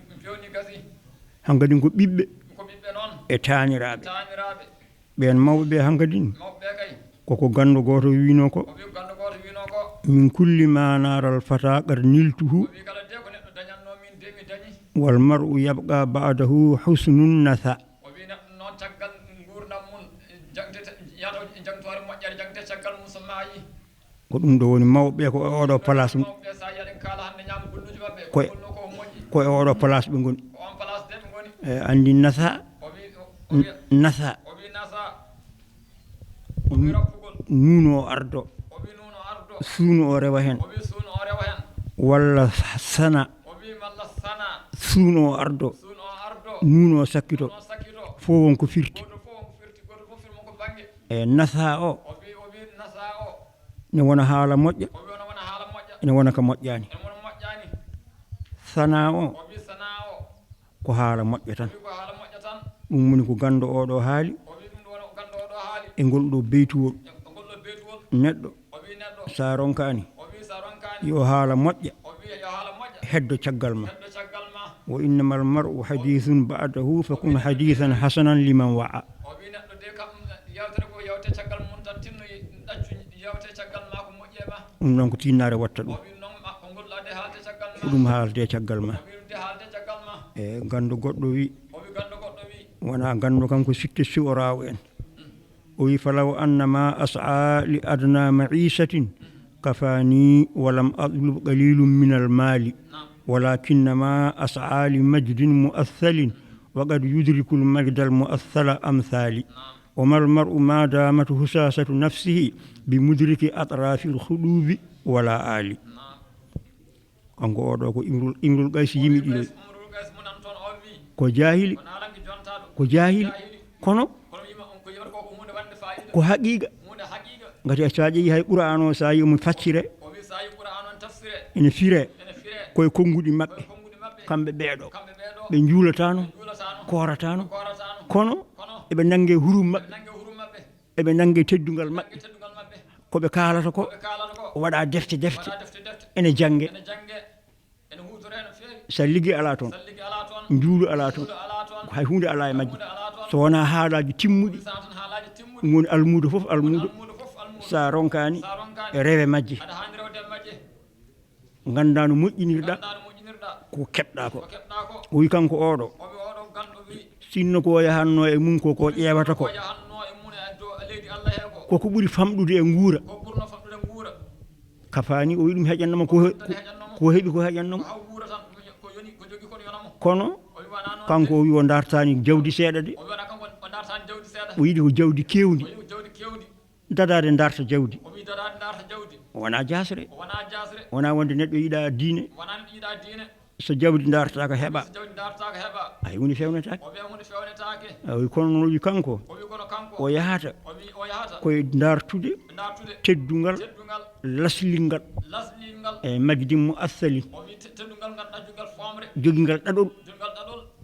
ɓe pewni gasi. Hankadin ko ɓiɓɓe, ko ɓiɓɓe noon, e taaniraaɓe. Taaniraaɓe. Ɓeen mawɓe ɓe hankadin, mawɓe ɓe kay, koko ganndo gooto wiinoo ko, o wi ganndo gooto wiinoo ko, min kulli ma naral fata qad niltuhu. O wi kala de ko neɗɗo dañatnoo min de mi dañi. Wal mar'u yabqa ba'dahu husnun nasa. O wi neɗɗo noon caggal nguurndam mum, jangte, yahata jangtoore moƴƴere, jangte caggal mum so maayi. Ko ɗum ɗo woni mawɓe ɓe ko e oɗo place mum. Mawɓe ɓe, so a yii eɗen kaala hannde ñaam golluuji maɓɓe, ko e, ko holno ko moƴƴi, ko e oɗo place ɓe ngoni. Ko on place de ɓe ngoni. E, anndi nasa, o wi, o, o wi, nasa, o wi nasa. O wi raɓɓugol. Nuuno o ardo. O wi nuuno ardo. Suuno o rewa heen. O wi suuno o rewa heen. Walla sana. O wi malla sana. Suuno o ardo. Suuno o ardo. Nuuno o sakkito. Nuuno o sakkito. Fof won ko firti. Gooto fof won ko firti, gooto fof firti mo ko bannge. E nasa o. O wi, o wi nasa o. Ne wona haala moƴƴa. O wi wona, wona haala moƴƴa. Ene wona ka moƴƴaani. Ene wona moƴƴaani. Sana o. O wi sana o. Ko haala moƴƴa tan. Ko haala moƴƴa tan. Ɗum woni ko ganndo oɗo haali. O wi ɗum ɗo woni ko ganndo oɗo haali. E ngol ɗo beytuwol. E ngol ɗo beytuwol. Neɗɗo, o wi neɗɗo, so a ronkaani, o wi so a ronkaani, yo haala moƴƴa, o wi yo haala moƴƴa, heddo caggal ma. Heddo caggal ma. Wa innamal mar'u hadithun ba'dahu fakun hadithan hasanan liman wa'a. O wi neɗɗo de kam yewtere ko yewte caggal mum tan, tinno ɗaccu yewte caggal ma ko moƴƴi e ma. Ɗum noon ko tinnaare watta ɗum. O wi noon ma, ko ngol adde haalde caggal ma. Ko ɗum haalde caggal ma. O wi ɗum de haalde caggal ma. E ganndo goɗɗo wi. O wi ganndo goɗɗo wi. Wona ganndo kam ko sitte siworaawo en. O wi falaw annama as'a li adna ma'isatin kafani wa lam atlub qalilun min al mali walakinnama as'a li majdin mu'athalin wa qad yudriku al majda al mu'athala amthali. وما المرء ما دامت هساسة نفسه بمدرك أطراف الخدوب ولا آل. Kanko oɗo ko Imrul, Imrul Qays yimi ɗiɗo. Ko jaahili, ko jaahili, kono ko haqiiqa. Ngati so a ƴeewi hay Qur'aan o, so a yi omo fassire, ene fire koye konnguɗi maɓɓe, kamɓe ɓeeɗo. Ɓe njuulataano, koorataano, kono eɓe nannge hurum maɓɓe, eɓe nannge teddungal maɓɓe. Ko ɓe kaalata ko waɗa defte, defte, ene jannge. So ligge alaa toon, njuulu alaa toon, hay huunde alaa e majje. So wonaa haalaaji timmuɗi, ɗum woni almuudo fof almuudo, so a ronkaani e rewe majje. Nganndaa no moƴƴinirɗa. Ko keɓɗa ko. O wi kanko oɗo, sinno ko yahanno e mum ko, ko ƴeewata ko, ko ko ɓuri famɗude e nguura. Kafaani, o wi ɗum heƴannoma ko, ko heɓi ko heƴannoma. Kono kanko o wi o dartani jawdi seeɗa de. O yiɗi ko jawdi kewndi. Dadaade darta jawdi. Wona jasre. Wona wonde neɗɗo yiɗa diine. So jawdi dartaka heɓa. Ay, huunde fewnetake. Ay, kono noon o wi kanko o yahata koye dartude teddungal laslingal e majdi mo asali, jogingal ɗaɗol.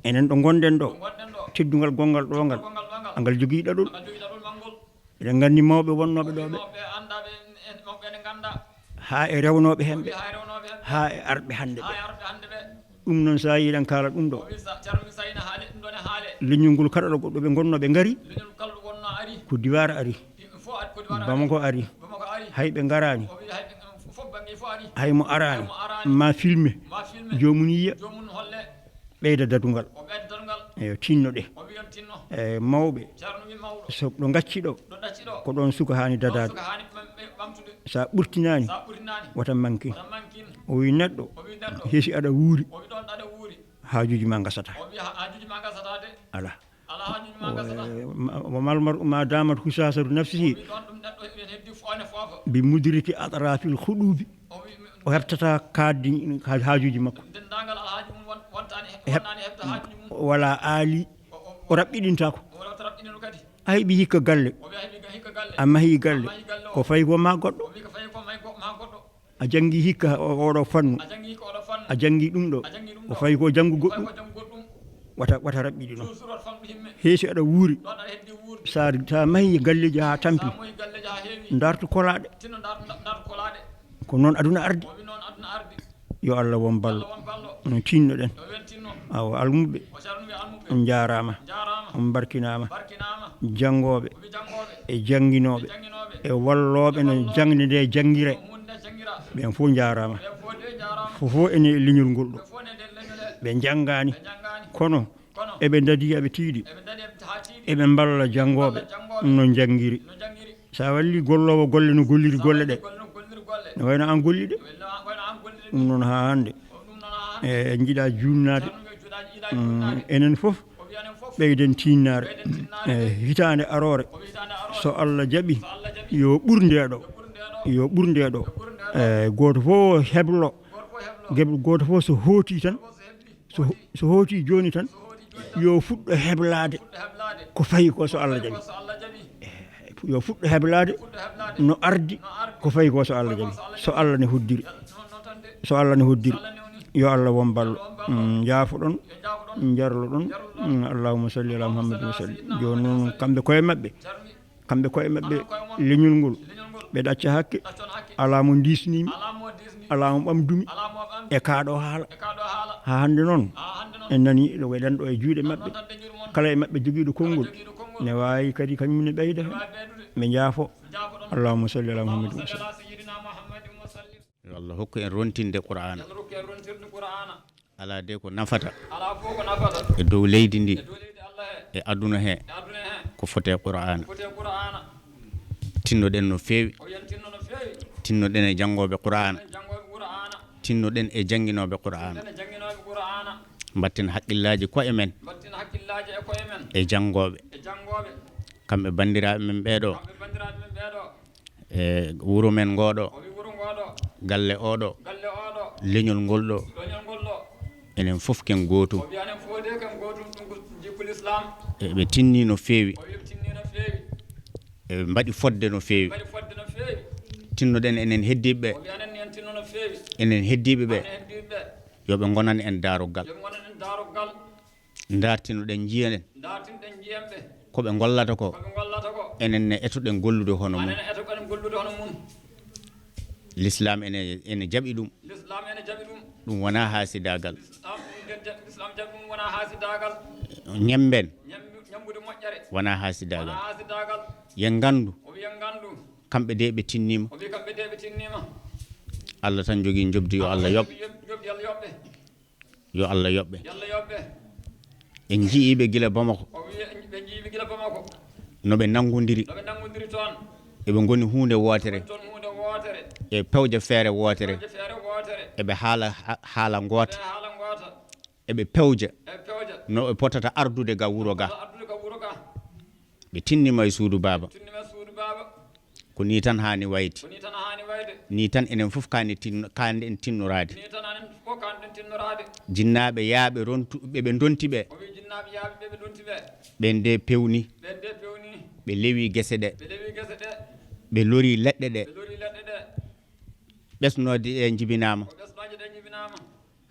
Enen ɗo gonɗen ɗo, teddungal gongal ɗo ngal, angal jogii ɗaɗol. Eɗen nganndi mawɓe wonnooɓe ɗo ɓe, haa e rewnooɓe heen ɓe, haa e arɓe hannde ɓe. Ɗum noon, so a yiɗan kaala ɗum ɗo, leñol ngol kala ɗo goɗɗo ɓe ngonnoo ɓe ngari, ko Diwaar ari, Bamako ari, hay ɓe ngaraani, hay mo araani, ma filme, joomum yiya, ɓeyda dadungal. Eyo, tinnoɗe. E mawɓe, so ɗo ngacci ɗo, ko ɗon suka haani dadaade. Sa ɓurtinaani, wata mankin. O wi neɗɗo, hesi aɗa wuuri, haajuuji ma ngasata. Ala. O, ma, wa mal mar'u ma damat husasatu nafsihi bi mudriki atrafil huɗubi. O heɓtata kaaddi ha-, haajuuji makko. Wala aali, o raɓɓiɗintako. A heɓi hikka galle, a mahi galle, ko fayi ko ma goɗɗo. A janngi hikka o-, oɗo fannu, a janngi ɗum ɗo, ko fayi ko janngu goɗɗum. Wata, wata raɓɓiɗino. Heesi aɗa wuuri, sa, sa mahi galleji ha tampi, dartu kolaɗe. Ko noon aduna ardi. Yo Allah won ballo. No tinnoɗen. Awa, almuɓɓe, on njaaraama, on mbarkinaama. Janngooɓe e jannginooɓe e wallooɓe no jaŋde nde janngire, ɓen fof njaaraama. Fof fof ene e leñol ngol ɗo. Ɓe njanngaani, kono eɓe ndadi, eɓe tiiɗi, eɓe mballa janngooɓe no njanngiri. Sa walli golloowo golle no golliri golle ɗe, ne wayno an golli ɗe. Ɗum noon haa hannde. E, en njiɗa juunnaade. Mm, enen fof ɓeyden tiinnaare. E, hitaande aroore, so Allah jaɓi, yo ɓur nde ɗo, yo ɓur nde ɗo. E, gooto fof heblo, geb-, gooto fof so hooti tan, so, so hooti jooni tan, yo fuɗɗo heblaade ko fayi ko, so Allah jaɓi. Yo fuɗɗo heblaade no ardi ko fayi ko, so Allah jaɓi. So Allah ne hoddiri, so Allah ne hoddiri, yo Allah won ballo. Mm, njaafoɗon, njarloɗon. Mm, Allahumma salli ala Muhammadin wa sallim. Jooni noon, kamɓe koye maɓɓe, kamɓe koye maɓɓe, leñol ngol, ɓe ɗacca hakke. Alaa mo ndiisnimi, alaa mo ɓamdumi e kaa ɗo haala. Haa hannde noon, en nani ɗo weɗan ɗo e juuɗe maɓɓe. Kala e maɓɓe jogiiɗo konngol ne waawi kadi kañum ne ɓeyda heen. Ɓe njaafo. Allahumma salli ala Muhammadin wa sallim. Yo Allah hokku en rontinde Qur'aana. Alaa de ko nafata e dow leydi ndi, e aduna he, ko fotee Qur'aana. Tinnoɗen no feewi. Tinnoɗen e janngooɓe Qur'aana. Tinnoɗen e jannginooɓe Qur'aana. Mbatten hakkillaaji koye men e janngooɓe. Kamɓe banndiraaɓe men ɓee ɗo, e wuro men ngoo ɗo, galle oo ɗo, leñol ngol ɗo, enen fof ken gootum. Eɓe tinni no feewi. Eɓe mbaɗi fodde no feewi. Tinnoɗen enen heddiiɓe ɓe. Enen heddiiɓe ɓe, yo ɓe ngonan en daaroggal. Ndartinoɗen, njiyen en ko ɓe ngollata ko. Enen ne etoɗen gollude hono mum. L'islam ene, ene jaɓi ɗum. Ɗum wonaa haasidaagal. Ñemmben wonaa haasidaagal. Yen nganndu kamɓe de ɓe tinniima. Allah tan jogii njoɓdi, yo Allah yoɓ. Yo Allah yoɓɓe. Yalla yoɓɓe. En njiyiiɓe gila Bamako. O wi ɓe njiyiiɓe gila Bamako. No ɓe nanngondiri. No ɓe nanngondiri toon. Eɓe ngoni huunde wootere. Toon huunde wootere. E pewje feere wootere. Pewje feere wootere. Eɓe haala ha- haala ngoota. Eɓe haala ngoota. Eɓe pewja. Eɓe pewja. No ɓe potata ardude ga wuro ga. Ardude ga wuro ga. Ɓe tinnima e suudu baaba. Tinnima e suudu baaba. Ko nii tan haani wayde. Ko nii tan haani wayde. Nii tan enen fof kaani tin- kaanɗen tinnoraade. Nii tan enen fof kaanɗen tinnoraade. Jinnaaɓe yaaɓe rontu ɓe ɓe ndonti ɓe. O wi jinnaaɓe yaaɓe ɓe ɓe ndonti ɓe. Ɓen de pewni. Ɓen de pewni. Ɓe lewi gese ɗe. Ɓe lewi gese ɗe. Ɓe lori leɗɗe ɗe. Ɓe lori leɗɗe ɗe. Ɓesnooje ɗe njibinaama. Ko ɓesnooje ɗe njibinaama.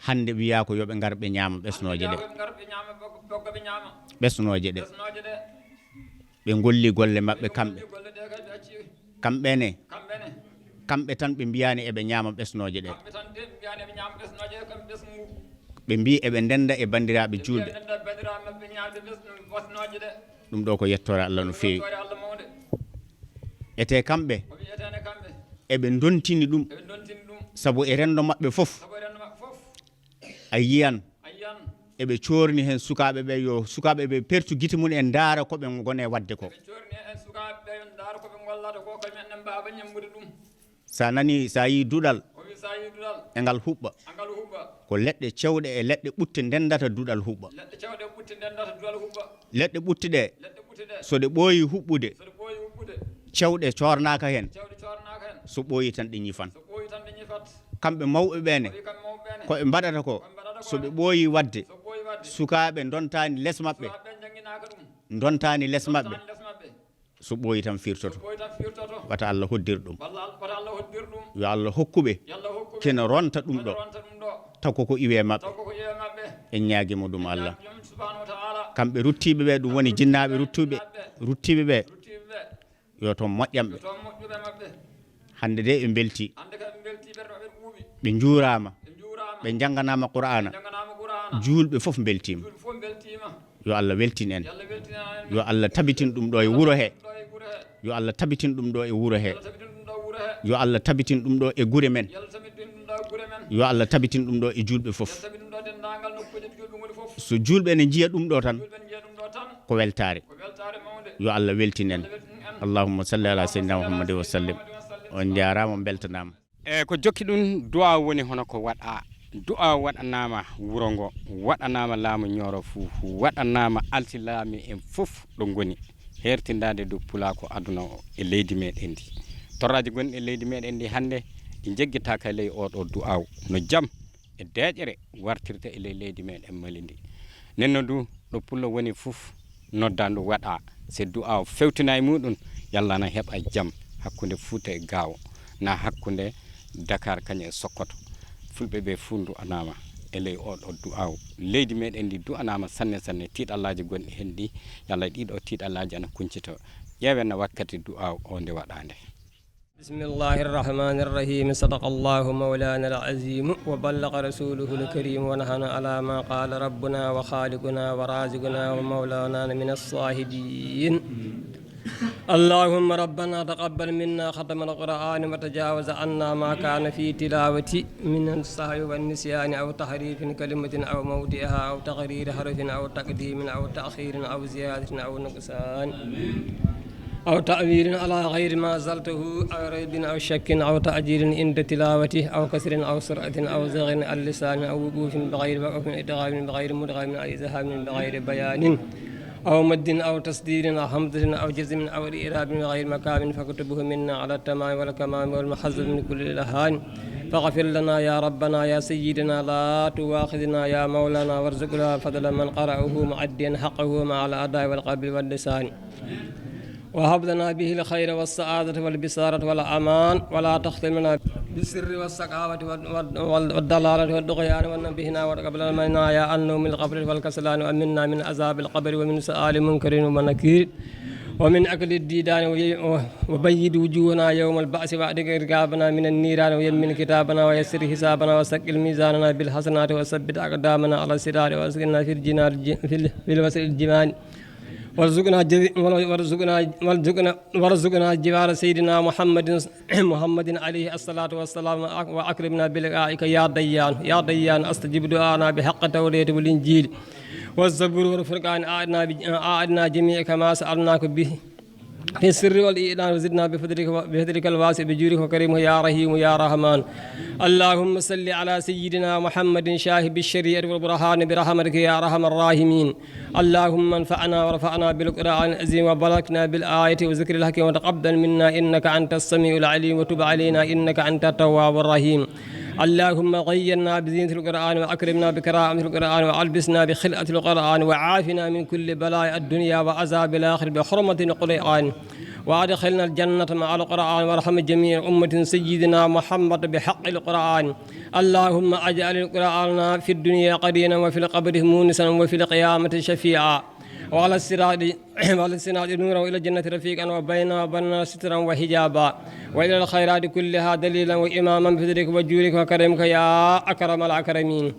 Hannde wiyaa ko yo ɓe ngar ɓe ñaama ɓesnooje ɗe. Yo ɓe ngar ɓe ñaama bogga, bogga ɓe ñaama. Ɓesnooje ɗe. Ɓesnooje ɗe. Ɓe ngolli golle maɓɓe kamɓe. Golle ɗe kadi ɓe acci. Kamɓe ne. Kamɓe ne. Kamɓe tan ɓe mbiyaani eɓe ñaama ɓesnooje ɗe. Kamɓe tan de ɓe mbiyaani eɓe ñaama ɓesnooje ɗe, kamɓe ɓesngu. Ɓe mbii eɓe ndennda e banndiraaɓe juulɓe. Ɓe ndennda e banndiraaɓe maɓɓe ñaamde ɓes- ɓesnooje ɗe. Ɗum ɗo ko yettoore Allah no feewi. Yettoore Allah mawnde. Ete kamɓe, O wi etene kamɓe. Eɓe ndontini ɗum. Eɓe ndontini ɗum. Sabu e renndo maɓɓe fof. Sabu e renndo maɓɓe fof. A yiyan. A yiyan. Eɓe coorni heen sukaaɓe ɓe, yo sukaaɓe ɓe pertu gite mum en, ndaara ko ɓe ngoni e waɗde ko. Eɓe coorni heen sukaaɓe ɓe, yo ndaara ko ɓe ngollata ko, kañum en mbaawa ñammude ɗum. Sa nani, sa yii duɗal. O wi sa yii duɗal. E ngal huɓɓa. E ngal huɓɓa. Ko leɗɗe cewɗe e leɗɗe ɓutte ndendata duɗal huɓɓa. Leɗɗe cewɗe e ɓutte ndendata duɗal huɓɓa. Leɗɗe ɓutte ɗe, leɗɗe ɓutte ɗe, so ɗe ɓooyi huɓɓude, so ɗe ɓooyi huɓɓude, cewɗe coornaaka heen. Cewɗe coornaaka heen. So ɓooyi tan ɗe ñifan. So ɓooyi tan ɗe ñifat. Kamɓe mawɓe ɓe ne, o wi kamɓe mawɓe ɓe ne, ko ɓe mbaɗata ko, ko ɓe mbaɗata ko so ɓe ne, ɓooyi waɗde, so ɓooyi waɗde, sukaaɓe ndontaani les maɓɓe. Sukaaɓe ɓe njannginaka ɗum. Ndontaani les maɓɓe. Ndontaani les maɓɓe. So ɓooyi tan firtoto. So ɓooyi tan firtoto. Wata Allah hoddir ɗum. Walla Al-, wata Allah hoddir ɗum. Yo Allah hokku ɓe. Yo Allah hokku ɓe. Kena ronta ɗum ɗo. Kena ronta ɗum ɗo. Taw koko iwe maɓɓe. Taw koko iwe maɓɓe. En ñaagii mo ɗum Allah. En ñaagii mo subhanahu wa ta'ala. Kamɓe ruttiiɓe ɓe, ɗum woni jinnaaɓe ruttuɓe, ruttiiɓe ɓe. Ruttiiɓe ɓe. Yo toon moƴƴam ɓe. Yo toon moƴƴuɓe maɓɓe. Hannde de ɓe mbelti. Hannde kadi ɓe mbelti, ɓerɗe maɓɓe ɓuuɓi. Ɓe njuuraama. Ɓe njuuraama. Ɓe njannganama Qur'aana. Ɓe njannganama Qur'aana. Juulɓe fof mbeltiima. Juulɓe fof mbeltiima. Yo Allah weltin en. Yo Allah weltin en. Yo Allah tabitin ɗum ɗo e wuro he. Ɗo e wuro he. Yo Allah tabitin ɗum ɗo e wuro he. Yo Allah tabitin ɗum ɗo e wuro he. Yo Allah tabitin ɗum ɗo e gure men. Yo Allah tabitin ɗum ɗo e gure men. Yo Allah tabitin ɗum ɗo e juulɓe fof. Yo Allah tabitin ɗum ɗo denndaangal nokkuuji ɗi juulɓe ngoni fof. So juulɓe ne njiya ɗum ɗo tan, juulɓe ne njiya ɗum ɗo tan, ko weltaare. Ko weltaare mawnde. Yo Allah weltin en. Yo Allah weltin en. Allahumma salli ala sayyidina Muhammadin wa sallim. On njaaraama, on mbeltanaama. E ko jokki ɗum, du'a woni hono ko waɗa. Du'a waɗanaama wuro ngo, waɗanaama laamu Ñooro fuu, waɗanaama alsilaami en fof ɗo ngoni, hertindaade dow pulaaku aduna o e leydi meɗen ndi. Torraaji gonɗi e leydi meɗen ndi hannde, ɗi njeggitaaka e ley oo ɗoo du'aaw. No jam e deeƴere wartirta e ley leydi meɗen Mali ndi. Nenno du, ɗo pullo woni fof, noddaandu waɗa. So du'a o fewtina e muɗum, yalla na heɓa jam hakkunde Fuuta e Gaawo, na hakkunde Dakar kañum e Sokoto. Fulɓe ɓe fuu du'anaama e ley oo ɗoo du'a o. Leydi meɗen ndi du'anaama sanne sanne, tiiɗallaaji gonɗi heen ɗi, yalla ɗii ɗoo tiiɗallaaji ana kuncito. Ƴeewen na wakkati du'a o nde waɗaande. بسم الله الرحمن الرحيم. صدق الله مولانا العظيم وبلغ رسوله الكريم ونحن على ما قال ربنا وخالقنا ورازقنا ومولانا من الشاهدين. اللهم ربنا تقبل منا ختم القرآن وتجاوز عنا ما كان في تلاوة من السهو والنسيان أو تحريف كلمة أو موضعها أو تغيير حرف أو تقديم أو تأخير أو زيادة أو نقصان. أو تأويل على غير ما أنزلته، أو ريب أو شك أو تعجيل عند تلاوته، أو كسر أو سرعة أو زيغ عن لسان، أو وقوف بغير وقف، إدغام بغير مدغم، أو إذهاب بغير بيان، أو مد أو تسديد أو همزة أو جزم أو إعراب بغير مقام، فاكتبه منا على التمام والكمال والمحذب من كل لهان. فاغفر لنا يا ربنا يا سيدنا، لا تؤاخذنا يا مولانا، وارزقنا فضل من قرأه مؤديا حقه مع الأداء والقلب واللسان. وهب لنا به الخير والسعادة والبشارة والأمان، ولا تختم لنا بالسر والسقاوة وال-، وال-، وال-، والضلالة والطغيان، ونبهنا وتقبل منا يا أنه من الغفلة والكسلان، وأمنا من عذاب القبر ومن سؤال منكر ونكير، ومن أكل الديدان، وي-، وبيض وجوهنا يوم البعث، وأعتق رقابنا من النيران، ويمن كتابنا، ويسر حسابنا، وثقل ميزاننا بالحسنات، وثبت أقدامنا على الصراط، وأسكننا في الجنان الج-، في ال-، في الوسط الجنان. وارزقنا جوي-، وارزقنا، وارزقنا، وارزقنا جوار سيدنا محمد، محمد عليه الصلاة والسلام، وأكرمنا بلقائك يا ديان، يا ديان، أستجب دعانا بحق التوراة والإنجيل والزبور والفرقان، أعدنا بج-، أعدنا جميع كما سألناك به في السر والإعلان، وزدنا بفضلك و-، بفضلك الواسع بجودك وكرمك يا رحيم يا رحمن. اللهم صل على سيدنا محمد شاهد بالشريعة والبرهان برحمتك يا أرحم الراحمين. اللهم انفعنا وارفعنا بالقرآن العظيم وباركنا بالآية وذكر الحكيم وتقبل منا إنك أنت السميع العليم وتب علينا إنك أنت التواب الرحيم. اللهم غيرنا بزينة القرآن وأكرمنا بكرامة القرآن وألبسنا بخلعة القرآن وعافنا من كل بلايا الدنيا وعذاب الآخرة بحرمة القرآن وأدخلنا الجنة مع القرآن وارحم جميع أمة سيدنا محمد بحق القرآن. اللهم اجعل القرآن في الدنيا قرينا وفي القبر مونسا وفي القيامة شفيعا وعلى الصراط وعلى الصراط نورا وإلى الجنة رفيقا وبيننا وبيننا سترا وحجابا وإلى الخيرات كلها دليلا وإماما بفضلك وجودك وكرمك يا أكرم الأكرمين.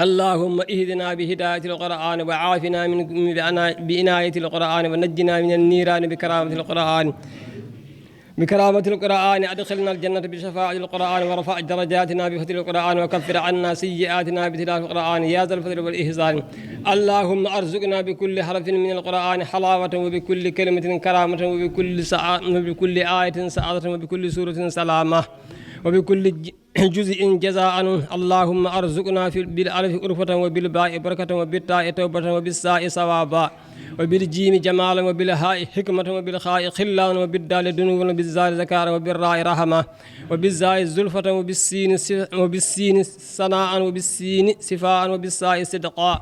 اللهم اهدنا بهداية القرآن وعافنا من بعناية القرآن ونجنا من النيران بكرامة القرآن بكرامة القرآن أدخلنا الجنة بشفاعة القرآن وارفع درجاتنا بفضل القرآن وكفر عنا سيئاتنا بتلاوة القرآن يا ذا الفضل والإحسان. اللهم ارزقنا بكل حرف من القرآن حلاوة وبكل كلمة كرامة وبكل سعا-، وبكل آية سعادة وبكل سورة سلامة وبكل ج-، جزء جزاء. اللهم ارزقنا في، بالألف ألفة وبالباء بركة وبالتاء توبة وبالساء ثوابا وبالجيم جمالا وبالهاء حكمة وبالخاء خلانا وبالدال دنوا وبالزال ذكارا وبالراء رحمة وبالزاء زلفة وبالسين س-، وبالسين ثناء وبالسين صفاء وبالساء صدقا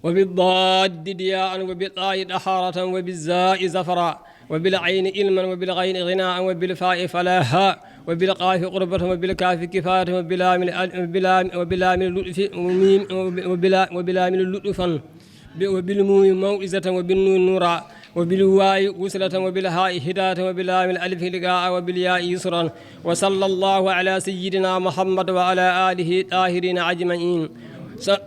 وبالضاد ضياء وبالطاء طهارة وبالزاء ظفرا وبالعين علما وبالغين غناء وبالفاء فلاحا وبالقاف قربة وبالكاف كفاية وباللام ال-، وباللام، وباللام اللطف وميم، وبلا-، وباللام لطفا ب-، وبالميم موعظة وبالنون نورا وبالواو وصلة وبالهاء هداية وباللام الألف لقاء وبالياء يسرا. وصلى الله على سيدنا محمد وعلى آله الطاهرين أجمعين. ص-،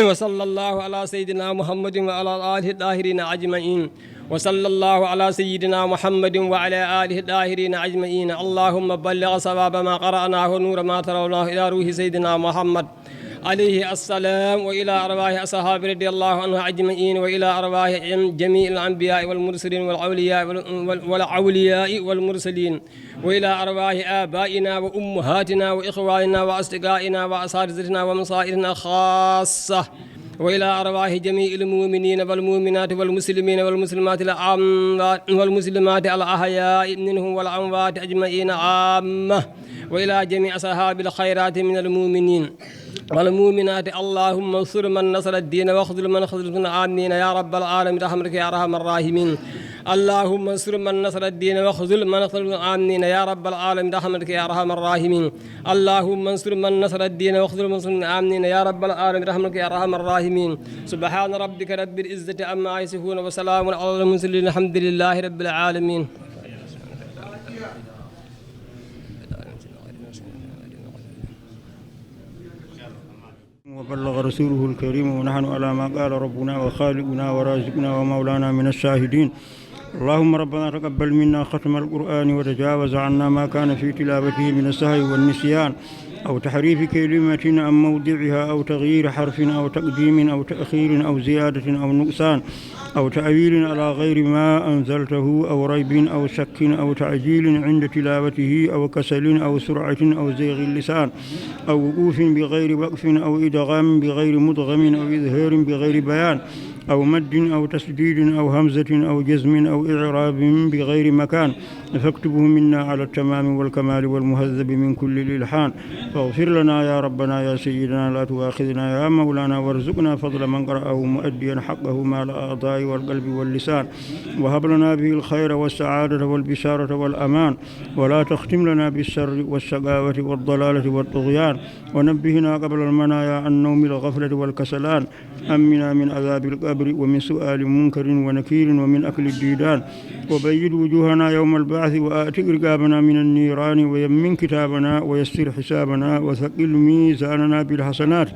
وصلى الله على سيدنا محمد وعلى آله الطاهرين أجمعين. وصلى الله على سيدنا محمد وعلى آله الطاهرين أجمعين. اللهم بلغ ثواب ما قرأناه ونور ما تلوناه إلى روح سيدنا محمد عليه السلام، وإلى أرواح أصحابه رضي الله عنه أجمعين، وإلى أرواح جميع الأنبياء والمرسلين والأولياء وال-، وال-، والأولياء والمرسلين، وإلى أرواح آبائنا وأمهاتنا وإخواننا وأصدقائنا وأساتذتنا ومشايخنا خاصة، وإلى أرواح جميع المؤمنين والمؤمنات والمسلمين والمسلمات الأموات، والمسلمات الأحياء منهم والأموات أجمعين عامة، وإلى جميع أصحاب الخيرات من المؤمنين والمؤمنات. اللهم انصر من نصر الدين واخذل من خذل الدين. آمين يا رب العالمين برحمتك يا أرحم الراحمين. اللهم انصر من نصر الدين واخذل من خذل. آمين يا رب العالمين برحمتك يا أرحم الراحمين. اللهم انصر من نصر الدين واخذل من خذل. آمين يا رب العالمين برحمتك يا أرحم الراحمين. سبحان ربك رب العزة عما يصفون وسلام على المرسلين الحمد لله رب العالمين. وبلغ رسوله الكريم، ونحن على ما قال ربنا وخالقنا ورازقنا ومولانا من الشاهدين. اللهم ربنا تقبل منا ختم القرآن وتجاوز عنا ما كان في تلاوته من السهو والنسيان أو تحريف كلمة عن موضعها أو تغيير حرف أو تقديم أو تأخير أو زيادة أو نقصان أو تأويل على غير ما أنزلته أو ريب أو شك أو تعجيل عند تلاوته أو كسل أو سرعة أو زيغ اللسان أو وقوف بغير وقف أو إدغام بغير مدغم أو إظهار بغير بيان أو مد أو تسديد أو همزة أو جزم أو إعراب بغير مكان، فاكتبه منا على التمام والكمال والمهذب من كل الإلحان. فاغفر لنا يا ربنا يا سيدنا، لا تؤاخذنا يا مولانا، وارزقنا فضل من قرأه مؤديا حقه مع الأعضاء والقلب واللسان، وهب لنا به الخير والسعادة والبشارة والأمان، ولا تختم لنا بالشر والشقاوة والضلالة والطغيان، ونبهنا قبل المنايا عن نوم الغفلة والكسلان، أمنا من عذاب القبر ومن سؤال منكر ونكير ومن أكل الديدان، وبيض وجوهنا يوم البعث، وأعتق رقابنا من النيران، ويمن كتابنا، ويسر حسابنا، وثقل ميزاننا بالحسنات،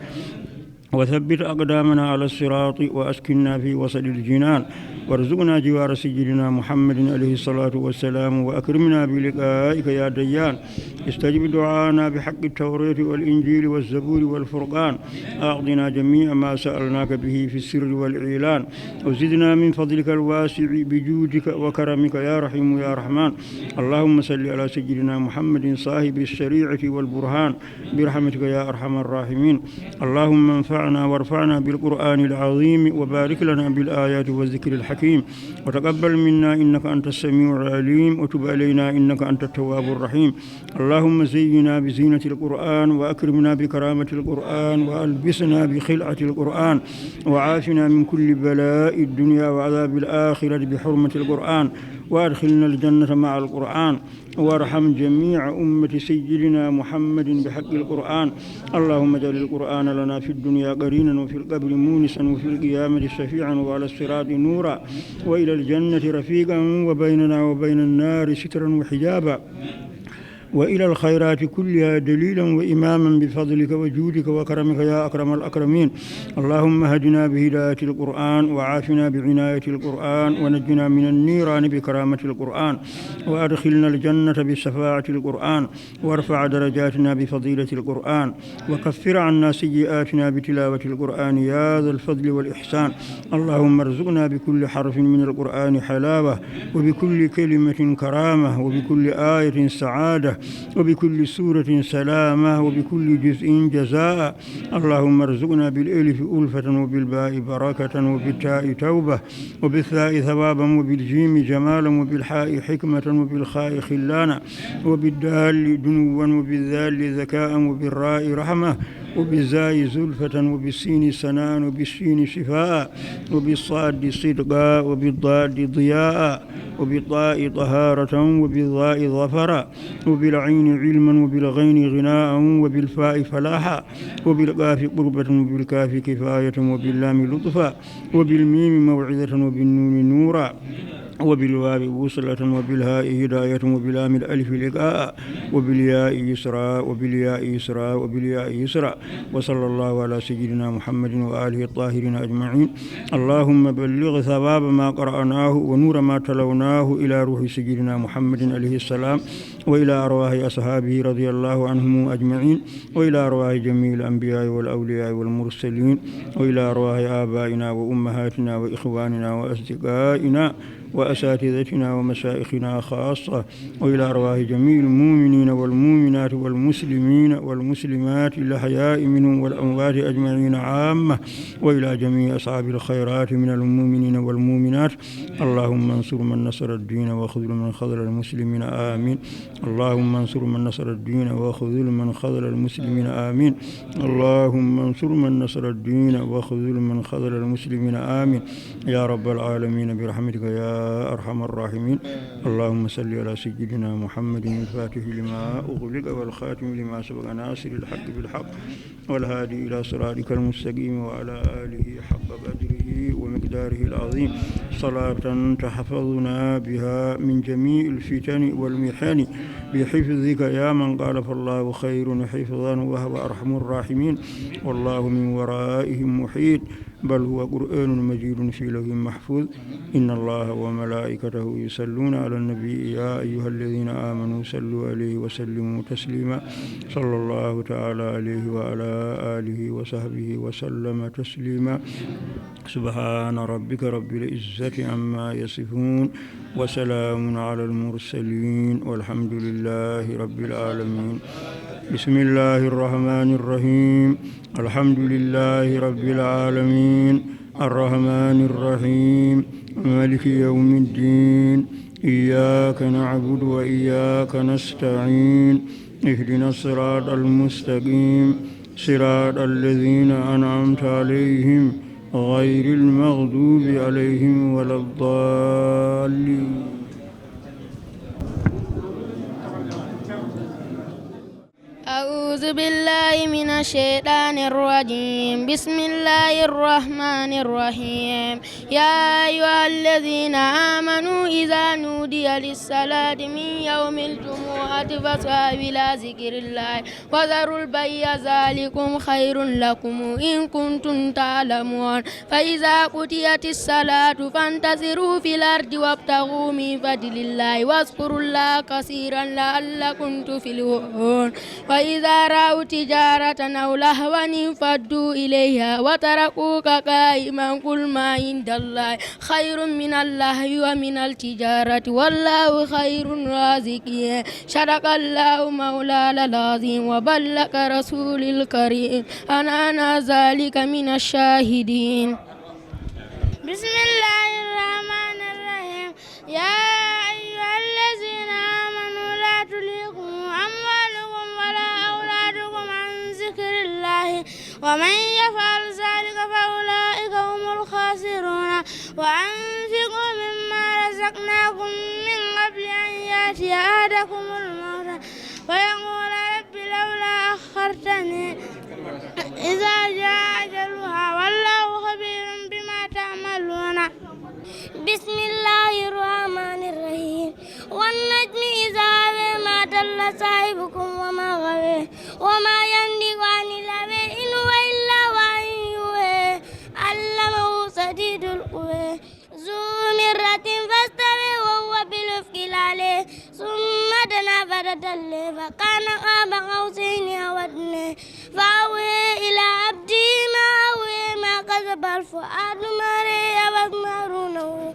وثبت أقدامنا على الصراط وأسكننا في وسط الجنان، وارزقنا جوار سيدنا محمد عليه الصلاة والسلام، وأكرمنا بلقائك يا ديان. استجب دعانا بحق التوراة والإنجيل والزبور والفرقان، أعطنا جميع ما سألناك به في السر والإعلان، وزدنا من فضلك الواسع بجودك وكرمك يا رحيم يا رحمن. اللهم صل على سيدنا محمد صاحب الشريعة والبرهان برحمتك يا أرحم الراحمين. اللهم انفعنا وارفعنا بالقرآن العظيم، وبارك لنا بالآيات والذكر الحكيم، وتقبل منا إنك أنت السميع العليم، وتب علينا إنك أنت التواب الرحيم. اللهم زينا بزينة القرآن، وأكرمنا بكرامة القرآن، وألبسنا بخلعة القرآن، وعافنا من كل بلاء الدنيا وعذاب الآخرة بحرمة القرآن، وأدخلنا الجنة مع القرآن، وارحم جميع أمة سيدنا محمد بحق القرآن. اللهم اجعل القرآن لنا في الدنيا قرينا، وفي القبر مونسا، وفي القيامة شفيعا، وعلى الصراط نورا، وإلى الجنة رفيقا، وبيننا وبين النار سترا وحجابا، وإلى الخيرات كلها دليلا وإماما بفضلك وجودك وكرمك يا أكرم الأكرمين. اللهم اهدنا بهداية القرآن، وعافنا بعناية القرآن، ونجنا من النيران بكرامة القرآن، وأدخلنا الجنة بشفاعة القرآن، وارفع درجاتنا بفضيلة القرآن، وكفر عنا سيئاتنا بتلاوة القرآن يا ذا الفضل والإحسان. اللهم ارزقنا بكل حرف من القرآن حلاوة، وبكل كلمة كرامة، وبكل آية سعادة، وبكل سورة سلامة، وبكل جزء جزاء. اللهم ارزقنا بالألف ألفة، وبالباء بركة، وبالتاء توبة، وبالثاء ثوابا، وبالجيم جمالا، وبالحاء حكمة، وبالخاء خلانا، وبالدال دنوا، وبالذال ذكاء، وبالراء رحمة، وبالزاي زلفة، وبالسين سناء، وبالشين شفاء، وبالصاد صدقا، وبالضاد ضياء، وبالطاء طهارة، وبالظاء ظفرا، وبالعين علما، وبالغين غناء، وبالفاء فلاحا، وبالقاف قربة، وبالكاف كفاية، وباللام لطفا، وبالميم موعظة، وبالنون نورا، وبالواو وصلة، وبالهاء هداية، وباللام الألف لقاء، وبالياء يسرا، وبالياء يسرا، وبالياء يسرا. وصلى الله على سيدنا محمد وآله الطاهرين أجمعين. اللهم بلغ ثواب ما قرأناه ونور ما تلوناه إلى روح سيدنا محمد عليه السلام، وإلى أرواح أصحابه رضي الله عنهم أجمعين، وإلى أرواح جميع الأنبياء والأولياء والمرسلين، وإلى أرواح آبائنا وأمهاتنا وإخواننا وأصدقائنا وأساتذتنا ومشايخنا خاصة، وإلى أرواح جميع المؤمنين والمؤمنات والمسلمين والمسلمات الأحياء منهم والأموات أجمعين عامة، وإلى جميع أصحاب الخيرات من المؤمنين والمؤمنات. اللهم انصر من نصر الدين، واخذل من خذل المسلمين. آمين. اللهم انصر من نصر الدين، واخذل من خذل المسلمين. آمين. اللهم انصر من نصر الدين، واخذل من خذل المسلمين. آمين. يا رب العالمين، برحمتك يا أرحم الراحمين. اللهم صل على سيدنا محمد الفاتح لما أغلق والخاتم لما سبق ناصر الحق بالحق والهادي إلى صراطك المستقيم وعلى آله حق قدره ومقداره العظيم، صلاة تحفظنا بها من جميع الفتن والمحن بحفظك يا من قال: فالله خير حفظا وهو أرحم الراحمين، والله من ورائهم محيط، بل هو قرآن مجيد في لوح محفوظ. إن الله وملائكته يصلون على النبي، يا أيها الذين آمنوا صلوا عليه وسلموا تسليما. صلى الله تعالى عليه وعلى آله وصحبه وسلم تسليما. سبحان ربك رب العزة عما يصفون، وسلام على المرسلين، والحمد لله رب العالمين. بسم الله الرحمن الرحيم. الحمد لله رب العالمين. الرحمن الرحيم. مالك يوم الدين. إياك نعبد وإياك نستعين. اهدنا الصراط المستقيم. صراط الذين أنعمت عليهم غير المغضوب عليهم ولا الضالين. أعوذ بالله من الشيطان الرجيم. بسم الله الرحمن الرحيم. يا أيها الذين آمنوا إذا نودي للصلاة من يوم الجمعة فاسعوا إلى ذكر الله وذروا البيع ذلكم خير لكم إن كنتم تعلمون. فإذا قضيت الصلاة فانتشروا في الأرض وابتغوا من فضل الله واذكروا الله كثيرا لعلكم تفلحون. وإذا رأوا تجارة أو لهوا انفضوا إليها وتركوك قائما قل ما عند الله خير من اللهو ومن التجارة والله خير الرازقين. صدق الله مولانا العظيم وبلغ رسول الكريم أنا ذلك من الشاهدين. بسم الله الرحمن الرحيم. يا أيها الذين آمنوا لا تلهكم أموالكم ولا أولادكم عن ذكر الله ومن يفعل ذلك فأولئك هم الخاسرون. وأنفقوا مما رزقناكم من قبل أن يأتي أحدكم الموت فيقول رب لولا أخرتني إذا جاء أجلها والله خبير بما تعملون. بسم الله الرحمن الرحيم. والنجم إذا هوى ما ضل صاحبكم وما غوى وما ينطق عن الهوى إن هو إلا وحي يوحى علمه شديد القوى ذو مرة فاستوى وهو بالأفق الأعلى ثم دنا فتدلى فكان قاب قوسين أو أدنى فأوحى إلى عبده ما أوحى ما كذب الفؤاد ما رأى وما تمارونه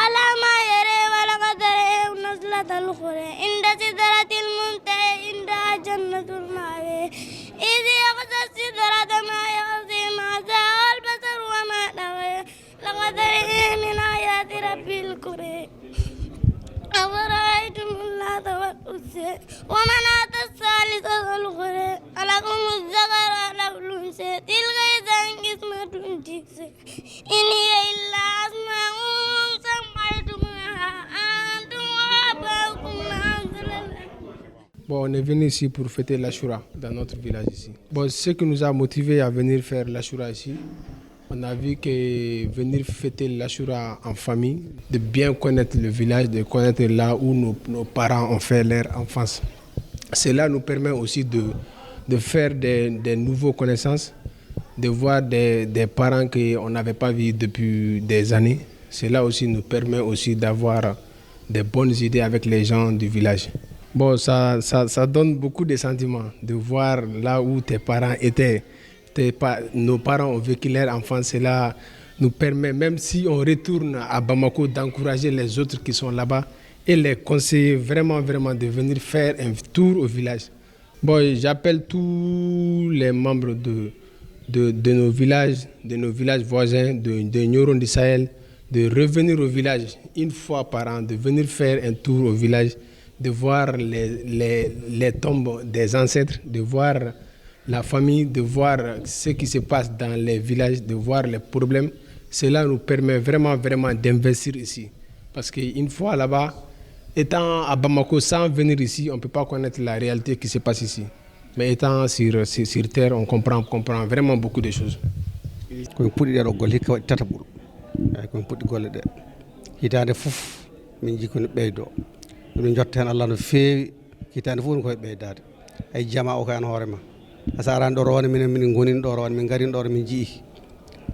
على ما يرى ولقد رآه نزلة أخرى عند سدرة المنتهى عندها جنة المأوى إذ يغشى السدرة ما يغشى ما زاغ البصر وما طغى لقد رأى من آيات ربه الكبرى أفرأيتم اللات والعزى ومناة الثالثة الأخرى ألكم الذكر وله الأنثى تلك إذا قسمة ضيزى إن هي إلا أسماء سميتموها أنتم وآباؤكم ما أنزل الله. Bon, on est venu ici pour fêter l'Achoura dans notre village ici. Bon, ce qui nous a motivés à venir faire l'Achoura ici, on a vu que venir fêter l'Achoura en famille, de bien connaître le village, de connaître là où nos, nos parents ont fait leur enfance. Cela nous permet aussi de, de faire des, des nouvelles connaissances, de voir des, des parents qu'on n'avait pas vus depuis des années. Cela aussi nous permet aussi d'avoir des bonnes idées avec les gens du village. Bon, ça, ça, ça donne beaucoup de sentiments de voir là où tes parents étaient. Tes pa-, nos parents ont vécu leur enfance. Cela nous permet, même si on retourne à Bamako, d'encourager les autres qui sont là-bas et les conseiller vraiment, vraiment de venir faire un tour au village. Bon, j'appelle tous les membres de, de, de nos villages, de nos villages voisins, de, de Nioro du Sahel, de revenir au village une fois par an, de venir faire un tour au village, de voir les, les, les tombes des ancêtres, de voir la famille, de voir ce qui se passe dans les villages, de voir les problèmes. Cela nous permet vraiment, vraiment d'investir ici. Parce qu'une fois là-bas, étant à Bamako, sans venir ici, on ne peut pas connaître la réalité qui se passe ici. Mais étant sur, sur, sur terre, on comprend, comprend vraiment beaucoup de choses. Ko min puɗɗi ɗeɗo golle hikka waɗi tataɓol. Eyi, ko min puɗɗi golle ɗe. Hitaande fof min jii ko no ɓeydo. Min jotta heen Allah no feewi. Hitaande fof woni koye ɓeydaade. Ay jama o ko an hoore ma. A so araani ɗo rowane minen, minen ngonini ɗo rowane, min ngarini ɗo min njii.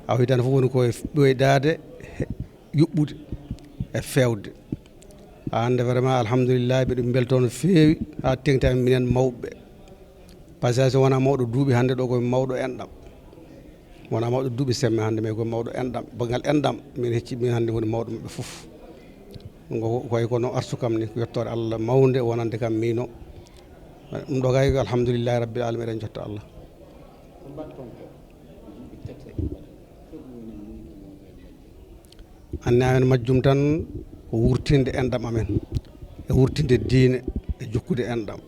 Aw hitaande fof woni koye ɓeydaade, yuɓɓude e feewde. Hannde vraiment alhamdulillahi mbiɗo mbeltoo no feewi haa teŋti amen minen mawɓe. Parce que so wonaa mawɗo duuɓi hannde ɗo ko mawɗo enɗam. Wonaa mawɗo duuɓi semme hannde mais ko mawɗo enɗam. Banngal enɗam min hecci min hannde woni mawɗo maɓɓe fof. Ngo koye kono artu kam ni ko yettoore Allah mawnde wonande kam miino. Ɗum ɗo kay ko alhamdulillahi rabbil alamin eɗen jotta Allah. Anne amen majjum tan ko wurtinde enɗam amen e wurtinde diine e jokkude enɗam.